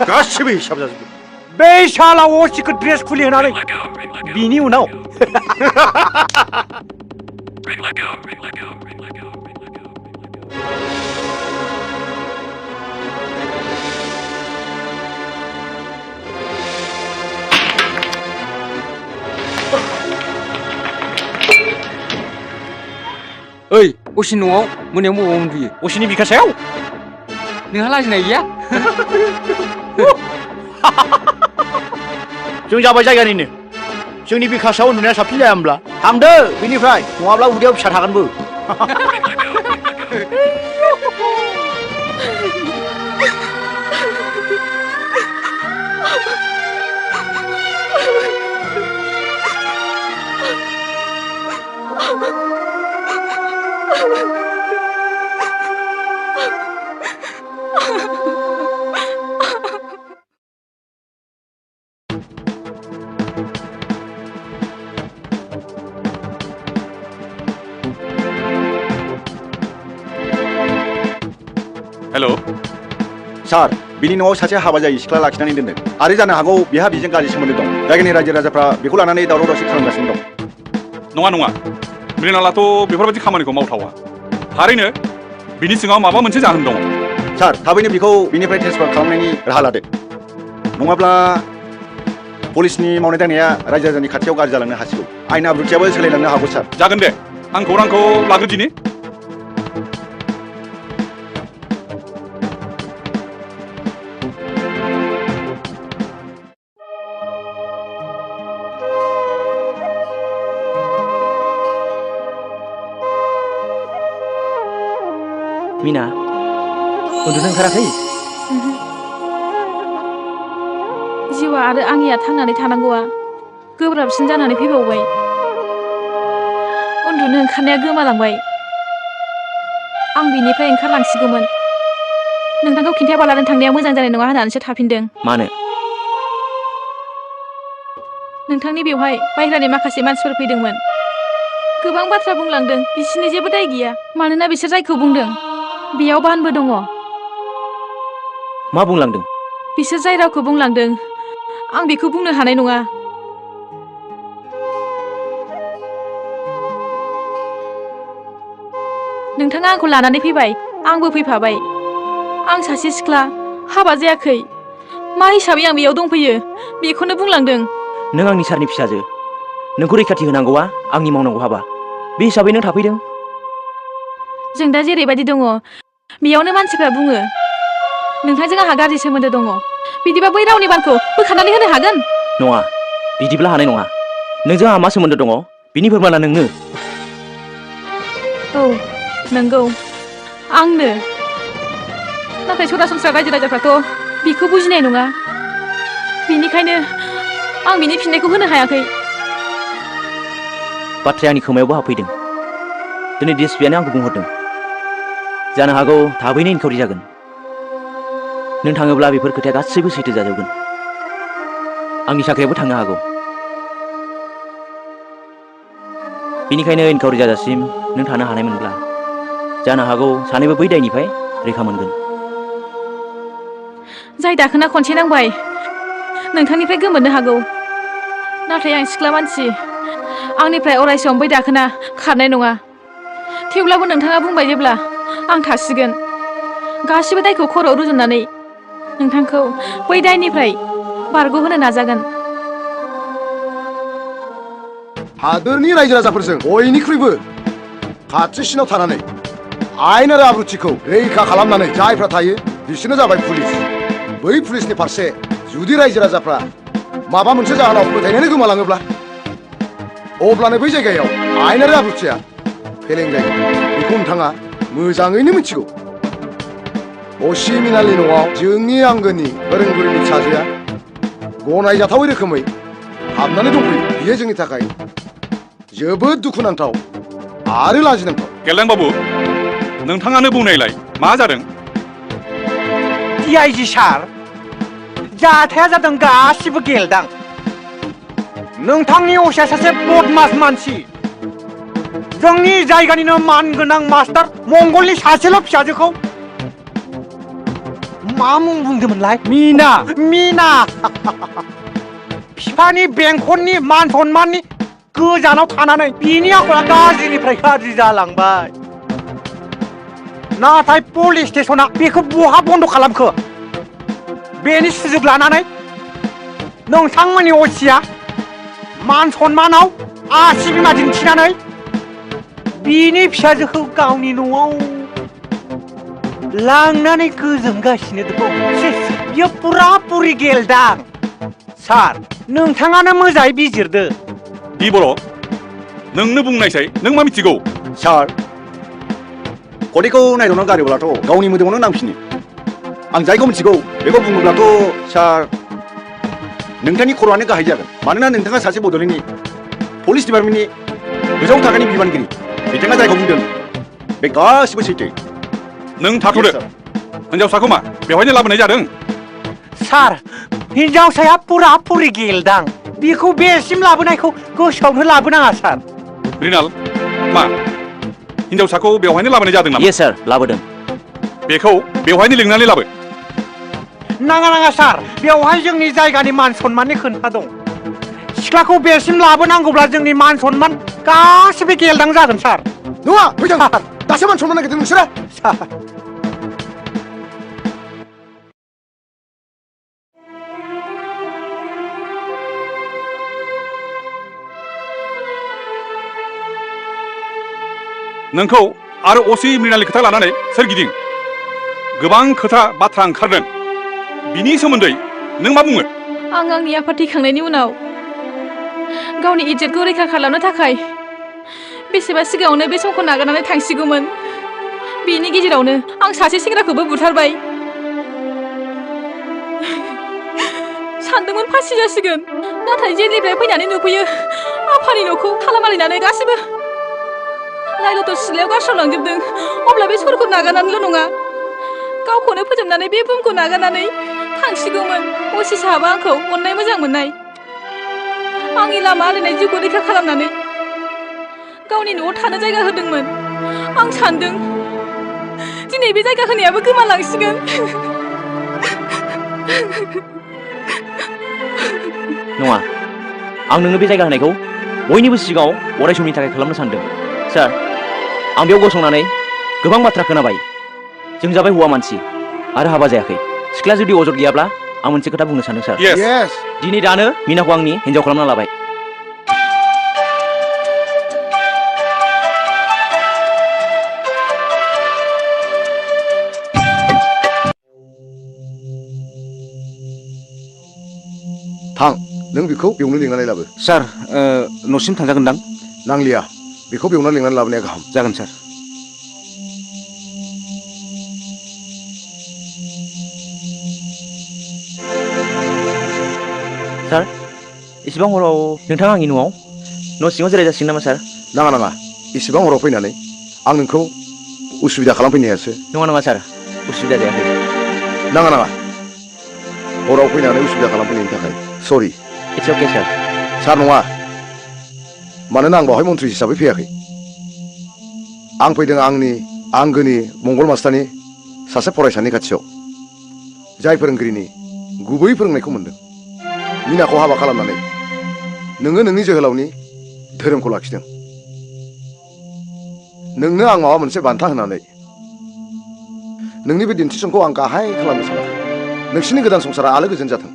गासिबो हिसाब जाजोबगोन बे साला असिखौ ड्रेस खुलि होनानै बिनि उनाव ओइ असिन न'आव मोनायाव बबाव उन्दुयो असिनि बिखा सायाव नोंहा लाजिनाय गैया जों जाबाय जायगानिनो जोंनि बिखा सायाव उन्दुनाया साबसिन जाया होमब्ला थांदो बेनिफ्राय नङाब्ला उदैयाव फिसा थागोनबो हेल' सार बिनि न'आव सासे हाबा जायै सिख्ला लाखिनानै दोनदों आरो जानो हागौ बेहा बिजों गाज्रि सोमोन्दो दं जायगानि रायजो राजाफ्रा बेखौ लानानै दावराव दावसि खालामगासिनो दं नङा मृणालाथ' बेफोरबायदि खामानिखौ मावथावा थारैनो बिनि सिङाव माबा मोनसे जाहोन दङ सार थाबैनो बिखौ बिनिफ्राय ट्रेन्सफार खालामनायनि राहा लादो नङाब्ला पुलिसनि मावनाय दांनाया रायजो राजानि खाथियाव गाज्रि जालांनो हासिगौ आयेन आब्रुथियाबो सोलायलांनो हागौ सार जागोन दे आं खौरांखौ लाग्रोदिनि मिना उन्दुनो ओंखाराखै जिउआ आरो आंनिया थांनानै थानांगौआ गोब्राबसिन जानानै फैबावबाय उन्दुनो ओंखारनाया गोमालांबाय आं बिनिफ्राय ओंखारलांसिगौमोन नोंथांखौ खिन्थायाबालानो थांनाया मोजां जानाय नङा होननानैसो थाफिनदों मानो नोंथांनि बेवहाय बाहेरानि माखासे मानसिफोर फैदोंमोन गोबां बाथ्रा बुंलांदों बिसोरनि जेबो दाय गैया मानोना बिसोर जायखौ बुंदों बेयाव बानबो दङ मा बुंलांदों बिसोर जाय रावखौ बुंलांदों आं बेखौ बुंनो हानाय नङा नोंथाङा आंखौ लानानै फैबाय आंबो फैफाबाय आं सासे सिख्ला हाबा जायाखै मा हिसाबै आं बेयाव दंफैयो बेखौनो बुंलांदों नों आंनि सारनि फिसाजो नोंखौ रैखाथि होनांगौआ आंनि मावनांगौ हाबा बे हिसाबै नों थाफैदों जों दा जेरैबायदि दङ बेयावनो मानसिफ्रा बुङो नोंथांजों आंहा गाज्रि सोमोन्दो दङ बिदिबा बै रावनि बानखौ बोखारनानै होनो हागोन नङा बिदिब्ला हानाय नङा नोंजों आंहा मा सोमोन्दो दङ बिनि फोरमाना नोंनो औ नंगौ आंनो नाथाय सरासनस्रा रायजो राजाफ्राथ' बेखौ बुजिनाय नङा बेनिखायनो आं बिनि फिननायखौ होनो हायाखै बाथ्राया आंनि खोमायावबो हाबफैदों दिनै डिएसपिआनो आंखौ बुंहरदों जानो हागौ थाबैनो इनकाउरि जागोन नों थाङोब्ला बेफोर खोथाया गासैबो सैथो जाजोबगोन आंनि साखायाबो थांनो हागौ बेनिखायनो इनकाउरि जाजासिम नों थानो हानायमोनब्ला जानो हागौ सानैबो बै दायनिफ्राय रैखा मोनगोन जाय दाखोना खनसे नांबाय नोंथांनिफ्राय गोमोरनो हागौ नाथाय आं सिख्ला मानसि आंनिफ्राय अरायसम बै दाखोना खारनाय नङा थेवब्लाबो नोंथाङा बुंबाय जेब्ला आं थासिगोन गासिबो दायखौ खर'आव रुजुननानै नोंथांखौ बै दायनिफ्राय बारग'होनो नाजागोन हादोरनि रायजो राजाफोरजों बयनिख्रुइबो खाथिसिनाव थानानै आयेन आरो आब्रुथिखौ रैखा खालामनानै जायफ्रा थायो बिसोरनो जाबाय पुलिस। बै पुलिसनि फारसे जुदि रायजो राजाफ्रा माबा मोनसे जाहोनाव फोथायनानै गोमालाङोब्ला अब्लानो बै जायगायाव आयेन आरो आब्रुथिया फेलें जायो। बेखौ नोंथाङा मोजाङैनो मिथिगौ। असि मिनालनि न'आव जोंनि आंगोनि फोरोंगिरिनि फिसाजोआ गनायजाथावै रोखोमै हाबनानै दंफैयो। बियो जोंनि थाखाय जोबोद दुखुनांथाव आरो लाजिनांथाव। गेलें बाबु, नोंथाङानो बुंनायलाय मा जादों? DIG सार, जाथाया जादों गासिबो गेलदां। नोंथांनि असिया सासे बदमास मानसि। जोंनि जायगानिनो मानगोनां मास्टार मंगलनि सासेल' फिसाजोखौ मा मुं बुंदोंमोनलाय? मिना। मिना। बिफानि बेंखननि मान सन्माननि गोजानाव थानानै बिनि आखला गाज्रिनिफ्राय गाज्रि जालांबाय। नाथाय पुलिस स्टेशना बेखौ बहा बन्द खालामखो? बेनि सुजुग लानानै नोंथांमोननि असिया मान सन्मानाव आसि बिमा दिन्थिनानै बिनि फिसाजोखौ गावनि न'आव लांनानै गोजोनगासिनो दं। बियो पुरा पुरि गेलदां। सार, नोंथाङानो मोजाङै बिजिरदो। बि बर', नोंनो बुंनायसाय, नों मा मिथिगौ? सार, खदैखौ नायदावना गारोब्लाथ' गावनि मोदोमावनो नांफिनो। आं जायखौ मिथिगौ बेखौ बुङोब्लाथ' सार, नोंथांनि खर'आनो गाहाय जागोन। मानोना नोंथाङा सासे बड'लेण्डनि पुलिस डिपार्टमेन्टनि गोजौ थाखोनि बिबानगिरि। बिथाङा जायखौ बुंदों बे गासिबो सैथो। नों थाथ'दो। हिनजावसाखौ मा बेवहायनो लाबोनाय जादों? सार, हिनजावसाया पुरा पुरि गेलदां। बेखौ बेसिम लाबोनायखौ गोसोआवनो लाबोनाङा सार। रिनाल, मा हिनजावसाखौ बेवहायनो लाबोनाय जादों नामा? येस सार, लाबोदों। बेखौ बेवहायनो लिंनानै लाबो। नाङा नाङा सार, बेवहाय जोंनि जायगानि मान सन्माननि खोथा दं। सिख्लाखौ बेसिम लाबोनांगौब्ला जोंनि मान सन्मान गासिबो गेलदां जागोन सार। नङा, फैदों। दासो मान सन्मान नागिरदों नोंसोरो? सार, नोंखौ आरो असि मृणालनि खोथा लानानै सोरगिदिं गोबां खोथा बाथ्रा ओंखारदों। बिनि सोमोन्दै नों मा बुङो? आं आंनि आफाद थैखांनायनि उनाव गावनि इज्जतखौ रैखा खालामनो थाखाय बेसेबा सिगाङावनो बे समखौ नागारनानै थांसिगौमोन। बेनि गेजेरावनो आं सासे सेंग्राखौबो बुथारबाय। सानदोंमोन फासि जासिगोन, नाथाय जेलनिफ्राय फैनानै नुफैयो आफानि न'खौ थाला मारिनानै गासिबो लाइ लथर सिलायाव गारस्रावलांजोबदों। अब्ला बे सरखौ नागारनानैल' नङा, गावखौनो फोजोबनानै बे बुहुमखौ नागारनानै थांसिगौमोन। असि साहाबा आंखौ अननाय मोजां मोननाय, आंनि लामा आलायनाय जिउखौ रैखा खालामनानै गावनि न'आव थानो जायगा होदोंमोन। आं सानदों दिनै बे जायगा होनायाबो गोमालांसिगोन। नङा, आं नोंनो बे जायगा होनायखौ बयनिबो सिगाङाव अराय समनि थाखाय खालामनो सानदों। सार, आं बेयाव गसंनानै गोबां बाथ्रा खोनाबाय। जों जाबाय हौवा मानसि आरो हाबा जायाखै। सिख्ला जुदि अजद गैयाब्ला आं मोनसे खोथा बुंनो सानदों सार। दिनै दानो मिनाखौ आंनि हिन्जाव खालामना लाबाय। थां, नों बेखौ बेयावनो लिंनानै लाबो। सार, न'सिम थांजागोनदां? नांलिया, बेखौ बेयावनो लिंनानै लाबोनाया गाहाम। जागोन सार। सार, इसिबां हराव नोंथाङा आंनि न'आव न' सिङाव जिराय जासिगोन नामा सार? नाङा नाङा, इसिबां हराव फैनानै आं नोंखौ उसुबिदा खालामफैनायासो। नङा नङा सार, उसुबिदा जायाखै। नाङा नाङा, हराव फैनानै उसुबिदा खालामफैनायनि थाखाय सरि। इट्स अके सार। सार नङा, मानोना आं बावहाय मन्थ्रि हिसाबै फैयाखै। आं फैदों आंनि आंगोनि मंगल मास्टारनि सासे फरायसानि खाथियाव, जाय फोरोंगिरिनि गुबै फोरोंनायखौ मोनदों। मिनाखौ हाबा खालामनानै नोङो नोंनि जोहोलावनि धोरोमखौ लाखिदों। नोंनो आं माबा मोनसे बान्था होनानै नोंनि बे दिन्थिसंखौ आं गाहाय खालामनो सानाखै। नोंसोरनि गोदान संसारा आलो गोजोन जाथों।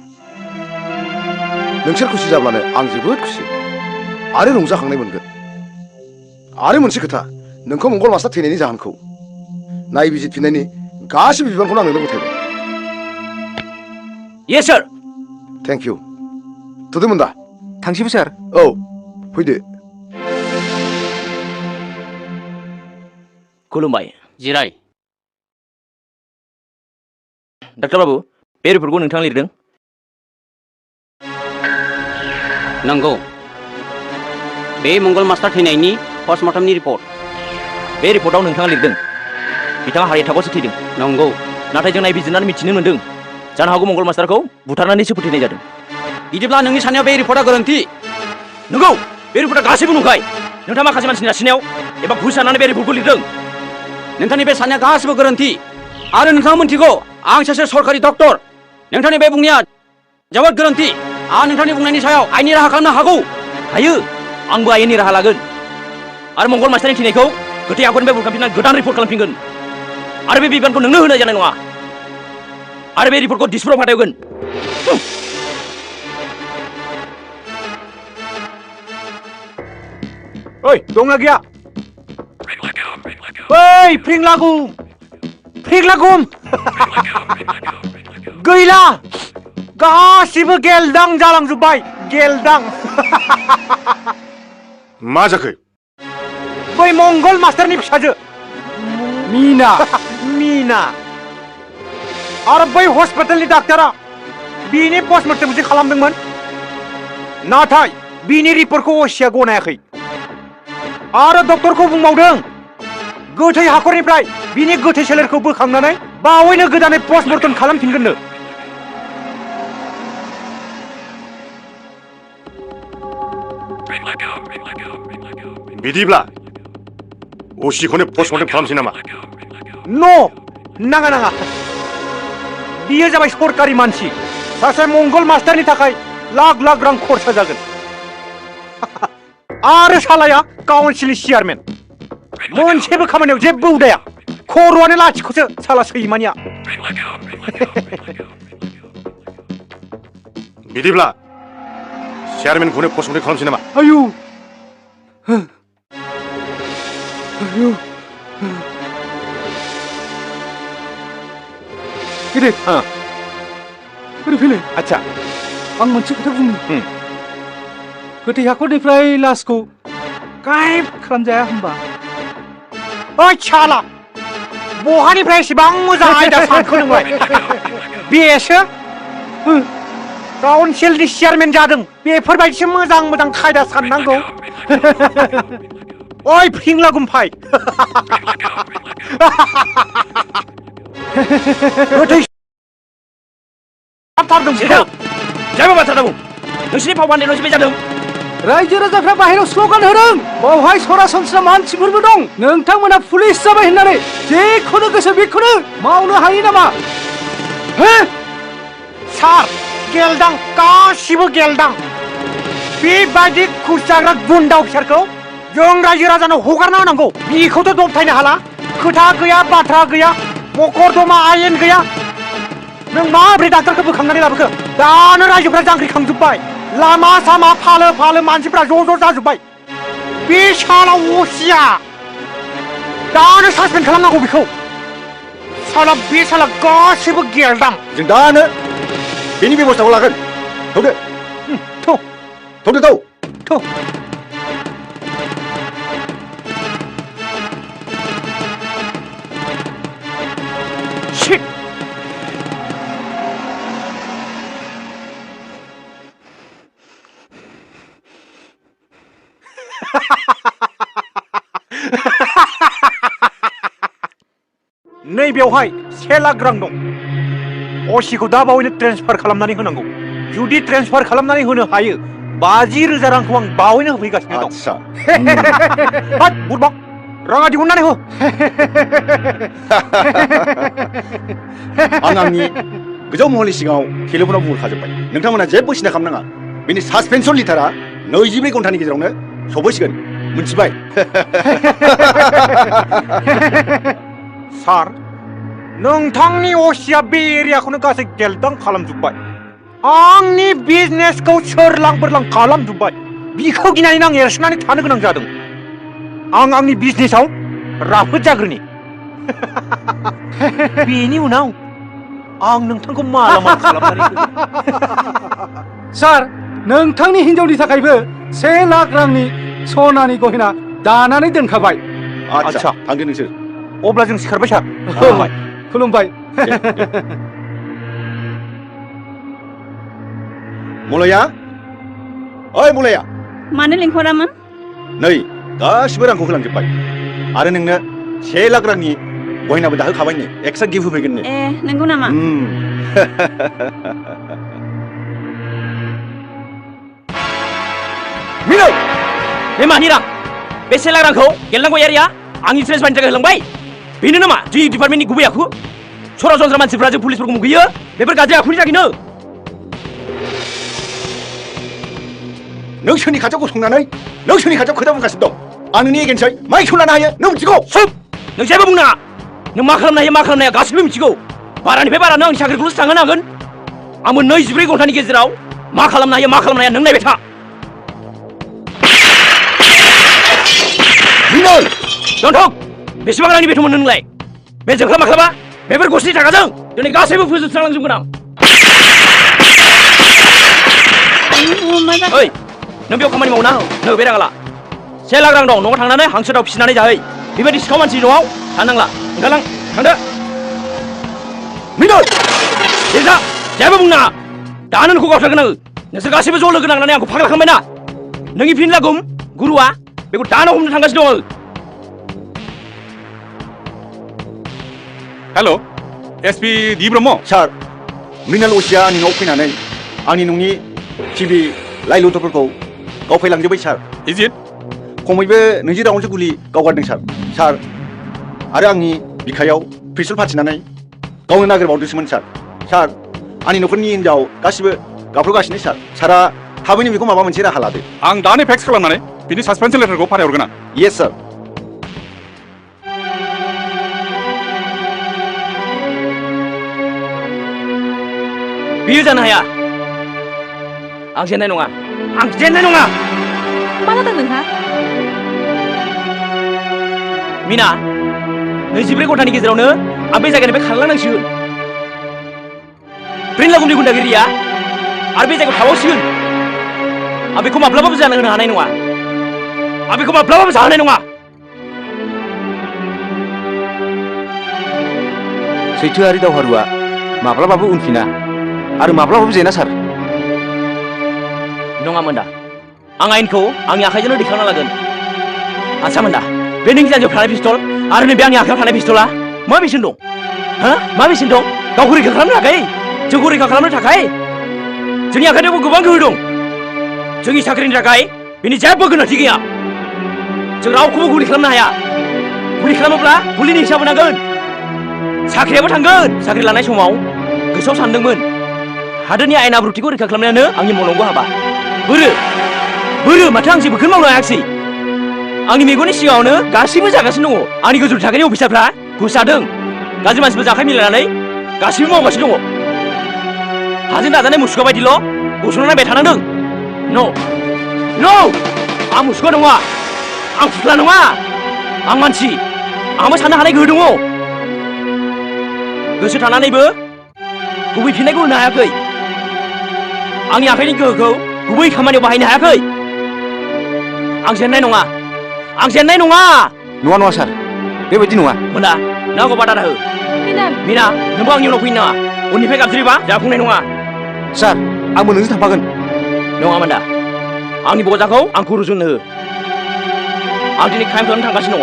नोंसोर खुसि जाब्लानो आं जोबोद खुसि। आरो रंजाखांनाय मोनगोन आरो मोनसे खोथा नोंखौ मंगल मास्टार थैनायनि जाहोनखौ नायबिजिरफिननायनि गासिबो बिबानखौनो आं नोंनो गथायबाय येस सार थेंक इउ थुदोंमोन दा थांसैबो सार औ फैदो खुलुमबाय जिराय डाक्टर बाबु बे रिपर्टखौ नोंथाङा लिरदों नंगौ बे मंगल मास्टार थैनायनि पस्टमर्टमनि रिपर्ट बे रिपर्टआव नोंथाङा लिरदों बिथाङा हार्ट एटाकआवसो थैदों नंगौ नाथाय जों नायबिजिरनानै मिथिनो मोन्दों जानो हागौ मंगल मास्टारखौ बुथारनानैसो फोथैनाय जादों बिदिब्ला नोंनि साननायाव बे रिपर्टआ गोरोन्थि नंगौ बे रिपर्टआ गासैबो नंखाय नोंथाङा माखासे मानसिनि नारसिननायाव एबा घुस जानानै बे रिपर्टखौ लिरदों नोंथांनि बे साननाया गासिबो गोरोन्थि आरो नोंथाङा मिन्थिगौ आं सासे सरकारि डक्टर नोंथांनि बे बुंनाया जोबोद गोरोन्थि आं नोंथांनि बुंनायनि सायाव आयेननि राहा खालामनो हागौ हायो आंबो आयेननि राहा लागोन आरो मंगल मास्टारनि थैनायखौ गोथै आखुनिफ्राय बुरखांफिनना गोदान रिपर्ट खालामफिनगोन आरो बे बिबानखौ नोंनो होनाय जानाय नङा आरो बे रिपर्टखौ डिसप्रुभ फाथायगोन ओइ दंना गैया ओइ फ्रिंलागुम फ्रिंलागुम गैला गासिबो गेलदां जालांजोब्बाय गेलदां मा जाखो बै मंगल मास्टारनि फिसाजो मीना मीना आरो बै हस्पिटालनि डाक्टारा बिनि पस्टमर्टेमसो खालामदोंमोन नाथाय बिनि रिपर्टखौ असिया गनायाखै आरो डक्टरखौ बुंबावदों गोथै हाखरनिफ्राय बिनि गोथै सोलेरखौ बोखांनानै बावैनो गोदानै पस्टमर्टेम खालामफिनगोननो बिदिब्ला असिखौनो पस्टमर्टेम खालामसै नामा न' नाङा नाङा बियो जाबाय सरकारि मानसि सासे मंगल मास्टारनि थाखाय लाख लाख रां खरसा जागोन आरो सालाया काउन्सिलनि चेयारमेन मोनसेबो खामानियाव जेबो उदाया खर'आनो लाथिख'सो साला सैमानिया बिदिब्ला चेयारमेनखौनो पस्टमर्टेम खालामसै नामा आयु आयु गिदिर बोरै फैलाय आच्छा आं मोनसे खोथा बुंनो गोथै हाखरनिफ्राय लासखौ गायब खालामजाया होनबा ओइ साला बहानिफ्राय एसेबां मोजां आयदा सानखो नोंलाय बेसो काउन्सिलनि चेयारमेन जादों बेफोरबायदिसो मोजां मोजां खायदा साननांगौ ओइ फिंला गुमफाय गोथै जेबो बाथ्रा दाबुं नोंसिनि फाव बान्दायनायावसो बे जादों रायजो राजाफ्रा बाहेरायाव स्ल'गान होदों बावहाय सरासनस्रा मानसिफोरबो दं नोंथांमोना पुलिस जाबाय होननानै जेखौनो गोसो बेखौनो मावनो हायो नामा सार गेलदां गासिबो गेलदां बेबायदि घुस जाग्रा गुन्दा अफिसारखौ जों रायजो राजानो हगारना होनांगौ बेखौथ' दबथायनो हाला खोथा गैया बाथ्रा गैया मकरदमा आयेन गैया नों माब्रै डाक्टारखौ बोखांनानै लाबोखो दानो रायजोफ्रा जांख्रिखांजोब्बाय लामा सामा फालो फालो मानसिफ्रा ज' जाजोब्बाय बे साला असिया दानो सासपेन्ड खालामनांगौ बेखौ साला बे साला गासिबो गेलदां जों दानो बेनि बेबस्थाखौ लागोन थौदो थौदो थौ Shit! नै बेवहाय 1 लाख रां दं असिखौ दा बावैनो ट्रेन्सफार खालामनानै होनांगौ जुदि ट्रेन्सफार खालामनानै होनो हायो 50,000 रांखौ आं बावैनो होफैगासिनो दं हाट बुरबां राङा दिहुननानै हो आं आंनि गोजौ महलनि सिगाङाव टेलिफनाव बुंहरखाजोब्बाय नोंथांमोना जेबो सिन्था खालामनाङा बेनि सासपेनसन लिटारा 24 घन्टानि गेजेरावनो सफैसिगोन मिथिबाय सार नोंथांनि असिया बे एरियाखौनो गासै गेलदां खालामजोब्बाय आंनि बिजनेसखौ सोरलां बोरलां खालामजोब्बाय बिखौ गिनानै आं एरसोनानै थानो गोनां जादों आं आंनि बिजनेसाव राफोद जाग्रोनि बेनि उनाव आं नोंथांखौ माला मा खालामनानै सार नोंथांनि हिन्जावनि थाखायबो 1 लाख रांनि सनानि गहेना दानानै दोनखाबाय आच्छा थांदो नोंसोर अब्ला जों सिखारबाय सार खुलुमबाय मलया ओइ मलया मानो लिंहरामोन नै गासिबो रांखौ होलांजोब्बाय आरो नोंनो 1 लाख रांनि गहेनाबो दाहोखाबाय नो एक्सट्रा गिफ्ट होफैगोन नो ए नंगौ नामा मिनु बे मानि रां बे 1 लाख रांखौ गेलेनांगौ एरिया आंनि ट्रेस बायनो थाखाय होलांबाय बेनो नामा जोंनि डिपार्टमेन्टनि गुबै आखु सरासनस्रा मानसिफ्रा जों पुलिसफोरखौ मुगैयो बेफोर गाज्रि आखुनि थाखायनो नों सोरनि खाथियाव गसंनानै नों सोरनि खाथियाव खोथा बुंगासिनो दं आं नोंनि एगेन्सै माइखौ लानो हायो नों मिथिगौ सुब नों जेबो बुंनाङा नों मा खालामनो हायो मा खालामनो हाया गासिबो मिथिगौ बारानिफ्राय बारा नों आंनि साख्रिखौल'सो थांहोनो हागोन आंबो 24 घन्टानि गेजेराव मा खालामनो हायो मा खालामनो हाया नों नायबाय था दोनथ' बेसेबां रांनि बेथन मोनो नोंलाय बे जोंख्ला माख्लाबा बेफोर गस्ति थाखाजों दिनै गासैबो फोजोबस्रांलांजोबगोन आं ओइ नों बेयाव खामानि मावना नो बे राङाला 1 लाख रां दं न'आव थांनानै हांसो दाउ फिसिनानै जाहै बेबायदि सिखाव मानसि न'आव थानांला ओंखारलां थांदो मिनुट जेजा जेबो बुंनाङा दानो नोंखौ गावथारगोन आङो नोंसोर गासैबो ज' लोगो नांनानै आंखौ फाग्ला खालामबायना नोंनि फिनलागुम गुरुआ बेखौ दानो हमनो थांगासिनो दं हेल' एसपि दि ब्रह्म सार मृणाल असिया आंनि न'आव फैनानै आंनि न'नि टिभि लाइ लथरफोरखौ गावफैलांजोब्बाय सार इज इट खमैबो 20 राउन्डसो गुलि गावगारदों सार आरो आंनि बिखायाव पिस्तल फाथिनानै गावनो नागिरबावदोंसोमोन सार आंनि न'खरनि हिनजाव गासिबो गाबख्रावगासिनो सारा थाबैनो बेखौ माबा मोनसे राहा लादो आं दानो फेक्स खालामनानै बिनि सासपेन्सन लेटारखौ फाथायहरगोन आं येस सार बियो जानो हाया आं जेननाय नङा मा जादों नोंहा मिना 24 घन्टानि गेजेरावनो आं बे जायगानिफ्राय खारलांनांसिगोन प्रिन्लागुमनि गुन्डागिरिया आरो बे जायगायाव थाबावसिगोन आं बेखौ माब्लाबाबो जानो होनो हानाय नङा आं बेखौ माब्लाबाबो जाहोनाय नङा सैथोआरि दावहारुआ माब्लाबाबो उनफिना आरो माब्लाबाबो जेना सार नङामोन दा आं आयेनखौ आंनि आखाइजोंनो दैखांना लागोन आदसामोन दा बे नोंनि जानजियाव थानाय पिस्तल आरो नैबे आंनि आखायाव थानाय पिस्तला मा बेसेन दं मा बेसेन दं गावखौ रैखा खालामनो थाखाय जोंखौ रैखा खालामनो थाखाय जोंनि आखाइयावबो गोबां गोहो दं जोंनि साख्रिनि थाखाय बेनि जेबो गोनांथि गैया जों रावखौबो गुलि खालामनो हाया गुलि खालामोब्ला गुलिनि हिसाब होनांगोन साख्रियाबो थांगोन साख्रि लानाय समाव गोसोआव सानदोंमोन हादोरनि आयेन आब्रुथिखौ रैखा खालामनायानो आंनि मावनांगौ हाबा बोरो माथो आं जेबोखौनो मावनो हायाखिसै आंनि मेगननि सिगाङावनो गासैबो जागासिनो दङ आंनि गोजौ थाखोनि अफिसारफ्रा घुस जादों गाज्रि मानसिफोर आखाइ मिलायनानै गासैबो मावगासिनो दङ हाजों दाजानाय मुसुखा बायदिल' गसंना नायबाय थानांदों न' आं मुसुखा नङा आं फुथ्ला नङा आं मानसि आंबो साननो हानाय गोहो दङ गोसो थानानैबो गुबै फिननायखौ होनो हायाखै आंनि आखाइनि गोहोखौ गुबै खामानियाव बाहायनो हायाखै आं जेननाय नङा नङा सार बेबायदि नङा मोना नांगौ बादा हो मिना नोंबो आंनि उनाव फैनो नाङा उननिफ्राय गाबज्रिबा जाफुंनाय नङा सार आंबो नोंजों थांफागोन नङामोन दा आंनि बजाखौ आंखौ रुजुननो हो आं दिनै क्राइम खालामनो थांगासिनो दङ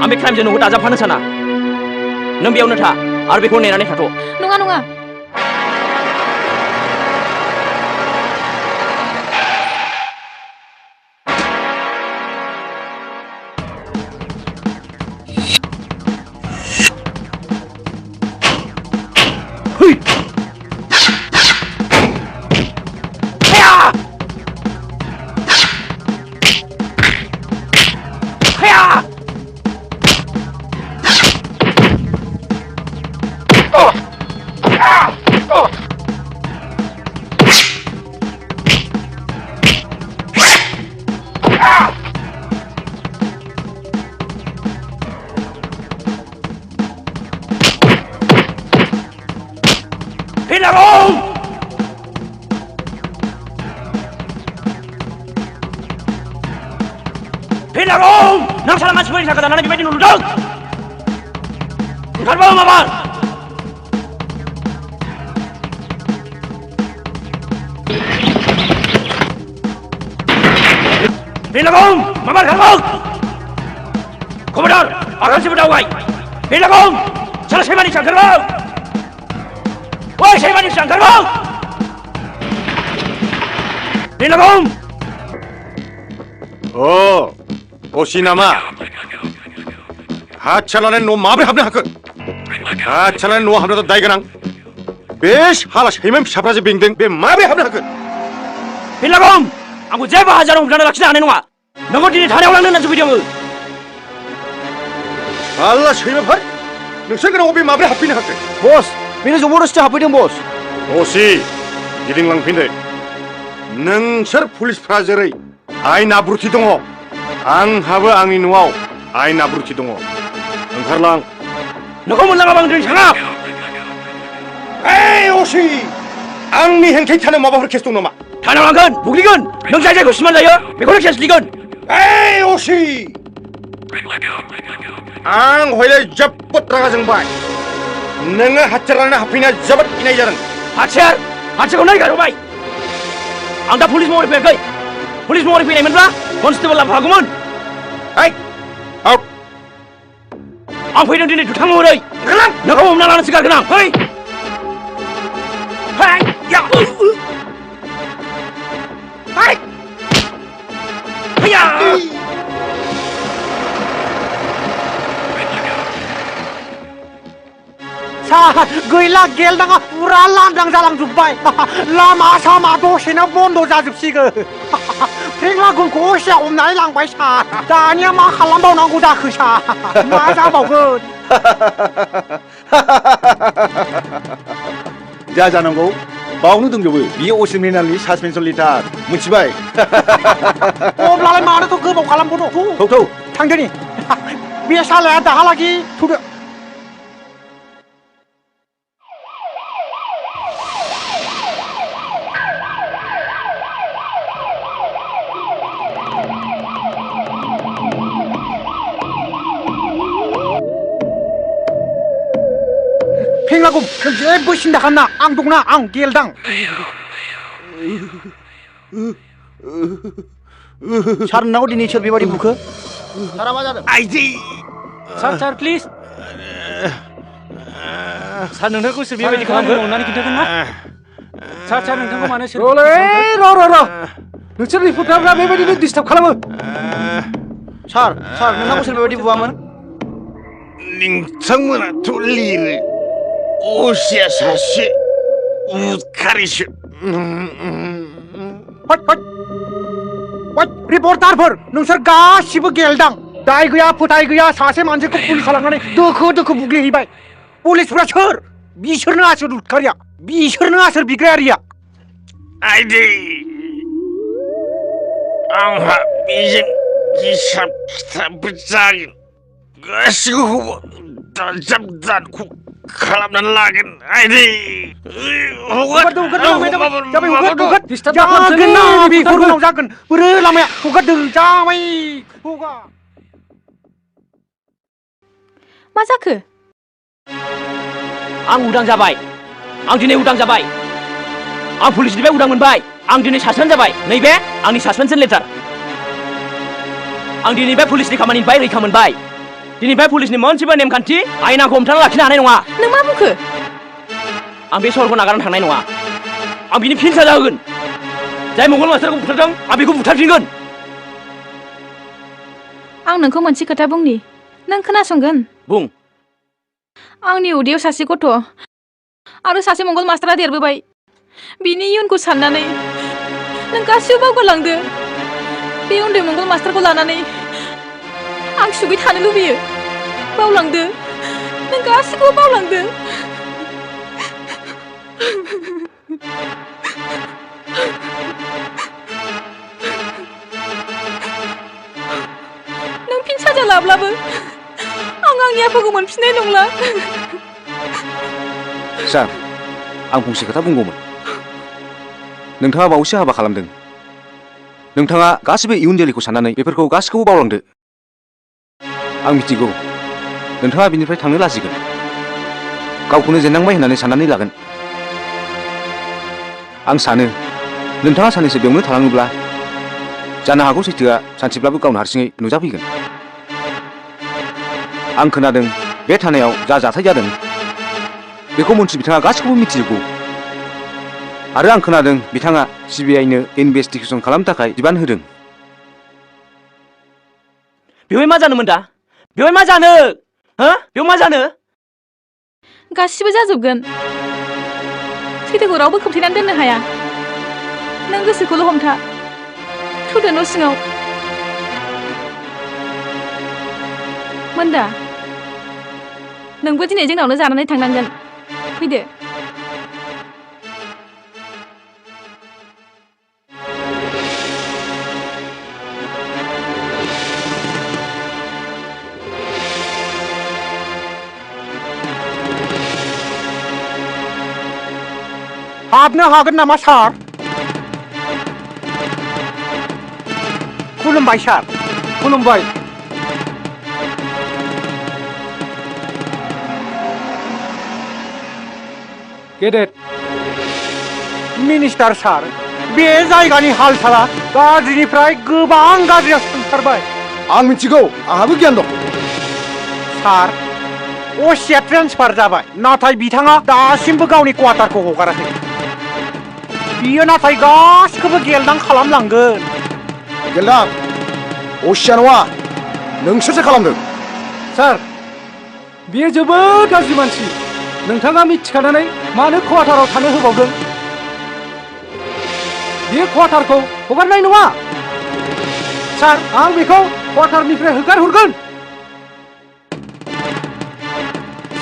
आं बे क्राइमजों नोंखौ दाजाबफानो साना नों बेयावनो था आरो बेखौ नेनानै थाथ' नङा 필라공! 필라공! Nang salah masuk di sakit anak di nurudang. Karbau mabar. Pilagong! Mabar karbau! Komandan, akan si berdawai. Pilagong! Salah saya manis karbau. Woi, saya manis karbau. Pilagong! 오시나마 하찰라는 노 마블 합네 하건 하찰라는 노 합네도 다이가랑 베시 하라 쉐면 샤프라지 빙등 베 마블 합네 하건 필라공! Aku 제발 하자롱 불안한 낚시는 안 해놓아. 너희들이 다녀오라는 난 주비령을. 알라 쉐면 팔 능생그랑 오비 마블 합비네 하건 Bos, bini jumur sejak apa dia bos? 오시 이링랑 빈데 능서 폴리스 프라제의 아이 나브루티 동호 앙하브 앙이 누아오 아이 나브루티 동호 응카르랑 너가 못 나가방 들 장아. 에이 오시 앙니 행케 타는 마법을 계속 놈아 다녀오란 건 무기건 명자제 고심한 자여 메코렉 샷리건. 에이 오시 앙 회래 잡고 들어가정 봐 너가 하차라는 하피나 잡았 이나 이자는 하치알 하치가 나이 가로바이. 앙다 폴리스 모리 페kai. 폴리스 모리 페네 menra konstable lam hagumun. Hai. Out. Ang pwedeng dini dutang mo ray. Kalang. Naka mo nalanan sigar kanang. Hai. Hai. Ya. Hai. Hiya. 자, gila gel당아 우라 람당 자랑 주바이 라마 사마 도시나 본도 자줍시그 핑라군 고시야 옴나이 랑바이샤 다니야 마 할람바오 나고다 그샤 마자바오 자자는 거 바우는 등급을 미 50리날리 40리터 뭉치바이 옴라이 마르도 그복 할람보도 톡톡 당전이 비살레다 할라기 두려 팽라곰 제부 신다간나 앙동나 앙길당 사람 나고 디니 철비 버리 부커 사람 맞아 아이지. Sir, please. 사는 하고 있을 비밀이 그만 오나니 괜찮나? Sir, नोंथांखौ मानो सोर Roleh, ro. नोंसोर रिपर्टारफ्रा बेबायदिनो disturb खालामो सार नोंथांखौ सोर बेबायदि बुवामोन 닝창문아 돌리를 오시야 사시 우카리시 रिपर्टारफोर नोंसोर गासिबो गेलदां दाय गैया फोथाय गैया सासे मानसिखौ पुलिस खालामनानै दोखो दोखो बुग्लिहैबाय पुलिसफ्रा सोर बिसोरनो आसोर उदखारिया बिसोरनो आसोर बिग्रायारिया 아이디 앙하 미진 기삽 붙자긴 가시고 후보 잡단 국 칼람난 라긴 아이디 जागोन ना बेफोरखौ जागोन बोरो लामाया हगारदों जाबाय हगा मा जाखो? आं उदां जाबाय. आं दिनै उदां जाबाय. आं पुलिसनिफ्राय उदां मोनबाय. आं दिनै सासपेन्ड जाबाय. नैबे आंनि सासपेन्सन लेटार. आं दिनैनिफ्राय पुलिसनि खामानिनिफ्राय रैखा मोनबाय. दिनैनिफ्राय पुलिसनि मोनसेबो नेमखान्थि आयेनखौ हमथाना लाखिनो हानाय नङा. नों मा बुंखो? आं बे सहरखौ नागारनानै थांनाय नङा. आं बिनि फिन साजा होगोन. जाय मंगल मास्टारखौ बुथारदों आं बेखौ बुथारफिनगोन. आं नोंखौ मोनसे खोथा बुंनि. नों खोनासंगोन? बुं. आंनि उदैयाव सासे गथ' आरो सासे मंगल मास्टारा देरबोबाय. बिनि इयुनखौ साननानै नों गासिबो बावगारलांदो. बे उन्दै मंगल मास्टारखौ लानानै आं सुखै थानो लुबैयो. बावलांदो. नों गासिखौबो बावलांदो. नों फिन साजा लाब्लाबो आं आंनि आफाखौ मोनफिननाय नंला. सार आं फंसे खोथा बुंगौमोन। नोंथाङा बावैसो हाबा खालामदों। नोंथाङा गासिबो इयुन जोलैखौ साननानै बेफोरखौ गासिखौबो बावलांदो। आं मिथिगौ नोंथाङा बिनिफ्राय थांनो लाजिगोन, गावखौनो जेननांबाय होननानै साननानै लागोन। आं सानो नोंथाङा साननैसो बेयावनो थालाङोब्ला जानो हागौ सैथोआ सानसेब्लाबो गावनो हारसिङै नुजाफैगोन। आं खोनादों बे थानायाव जा जाथाय जादों बेखौ मन्थ्रि बिथाङा गासिखौबो मिथिजोबगौ। आरो आं खोनादों बिथाङा CBI नो इनभेस्टिगेसन खालामनो थाखाय बिबान होदों। बेवहाय मा जानोमोन दा? बेवहाय मा जानो? हो? बेयाव मा जानो? गासिबो जाजोबगोन। सैथोखौ रावबो खोबथेनानै दोननो हाया। नों गोसोखौल' हमथा। थौदो न' सिङाव। मोनदा, नोंबो दिनै जोंनावनो जानानै थांनांगोन। फैदो। हाबनो हागोन नामा सार? खुलुमबाय सार। खुलुमबाय। गेदेर मिनिस्टार सार, बे जायगानि हाल-साला गाज्रिनिफ्राय गोबां गाज्रियावसो ओंखारबाय। आं मिथिगौ, आंहाबो गियान दं। सार, असिया ट्रेन्सफार जाबाय, नाथाय बिथाङा दासिमबो गावनि क्वार्टारखौ हगाराखै। बियो नाथाय गासिखौबो गेलदां खालामलांगोन। गेलदां? असिया नङा, नोंसोरसो खालामदों। सार, बियो जोबोद गाज्रि मानसि। नोंथाङा मिथिखानानै मानो क्वार्टाराव थानो होबावदों? बियो क्वार्टारखौ हगारनाय नङा। सार, आं बेखौ क्वार्टारनिफ्राय होखारहरगोन।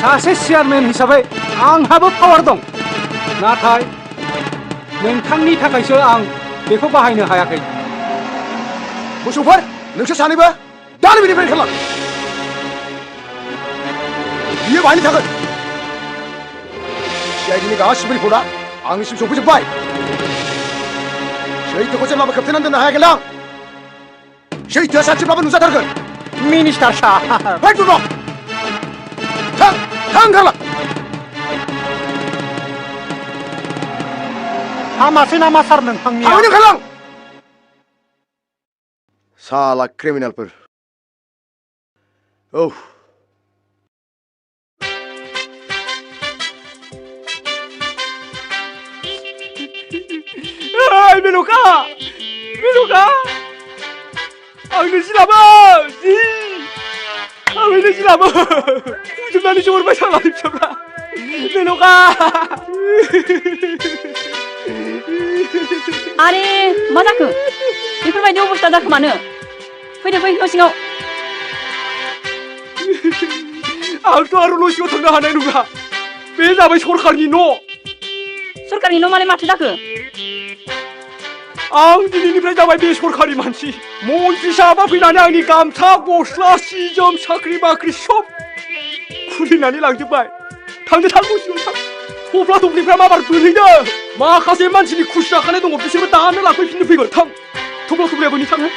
सासे चेयारमेन हिसाबै आंहाबो पावार दं, नाथाय नोंथांनि थाखायसो आं बेखौ बाहायनो हायाखै। मोसौफोर, नोंसोर सानैबो दानो बेनिफ्राय ओंखारलां। बियो बाहायनो थागोन। CID नि गासिबो रिपर्टआ आंनिसिम सफैजोब्बाय। सैथोखौ जेब्लाबो खोबथेनानै दोननो हायाखै आं। सैथोआ सानसेब्लाबो नुजाथारगोन। मिनिस्टार सार। फै दुन', थां ओंखारलां। हामासै नामा सार नोंथांनिया? थाबैनो ओंखारलां। साला क्रिमिनेलफोर। औ। मेन'का! मेन'का! आंनो जिलाबो! आंनो जिलाबो! बुजोबनानै जहरबाय सालानि फिसाफ्रा! मेन'का! आरे मा जाखो? बेफोरबायदि अबस्था जाखो मानो? फैदो फै न' सिङाव। आंथ' आरो न' सिङाव थांनो हानाय नङा। बे जाबाय सरकारनि न'। सरकारनि न' माने माथो जाखो? आं दिनैनिफ्राय जाबाय बे सरखारि मानसि। मन्थ्रि साहाबा फैनानै आंनि गामसा, गस्ला, सि-जोम, साख्रि-बाख्रि सब खुलिनानै लांजोब्बाय। थांदो थां न' सिङाव थां। थफ्ला थफ्लिफ्रा माबार गोलैदों। माखासे मानसिनि खुसि जाखानाय दङ, बिसोरबो दानो लांफैफिननो फैगोन। थां, थफ्ला थफ्लिया बोनि थाङो?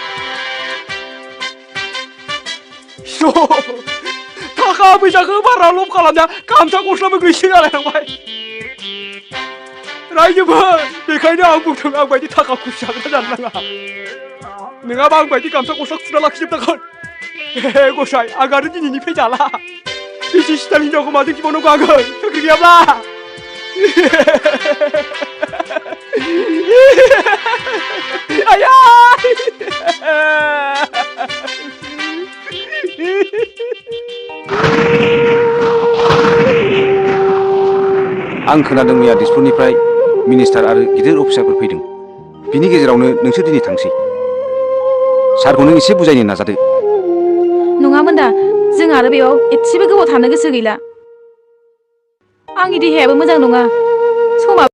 थाखा फैसाखौ बारा लब खालामजा, गामसा गस्लाबो गैसै जालायलांबाय। रायजोफोर, बेखायनो आं बुंदों आं बायदि थाखा खुसि जाग्रा जानो नाङा। नङाबा आं बायदि गामसा गस्ला खुना लाखिजोबनांगोन। हे गसाइ, आं आरो दिनैनिफ्राय जाला। बिसि सिटार हिनजावखौ माजों जिबावनांगौ आङो? साख्रि गैयाब्ला। आया! आं खोनादों मैया दिसपुरनिफ्राय मिनिस्टार आरो गिदिर अफिसारफोर फैदों। बिनि गेजेरावनो नोंसोर दिनै थांसै। सारखौ नों एसे बुजायनो नाजादो। नङामोन दा, जों आरो बेयाव एसेबो गोबाव थानो गोसो गैला। आंनि देहायाबो मोजां नङा। समा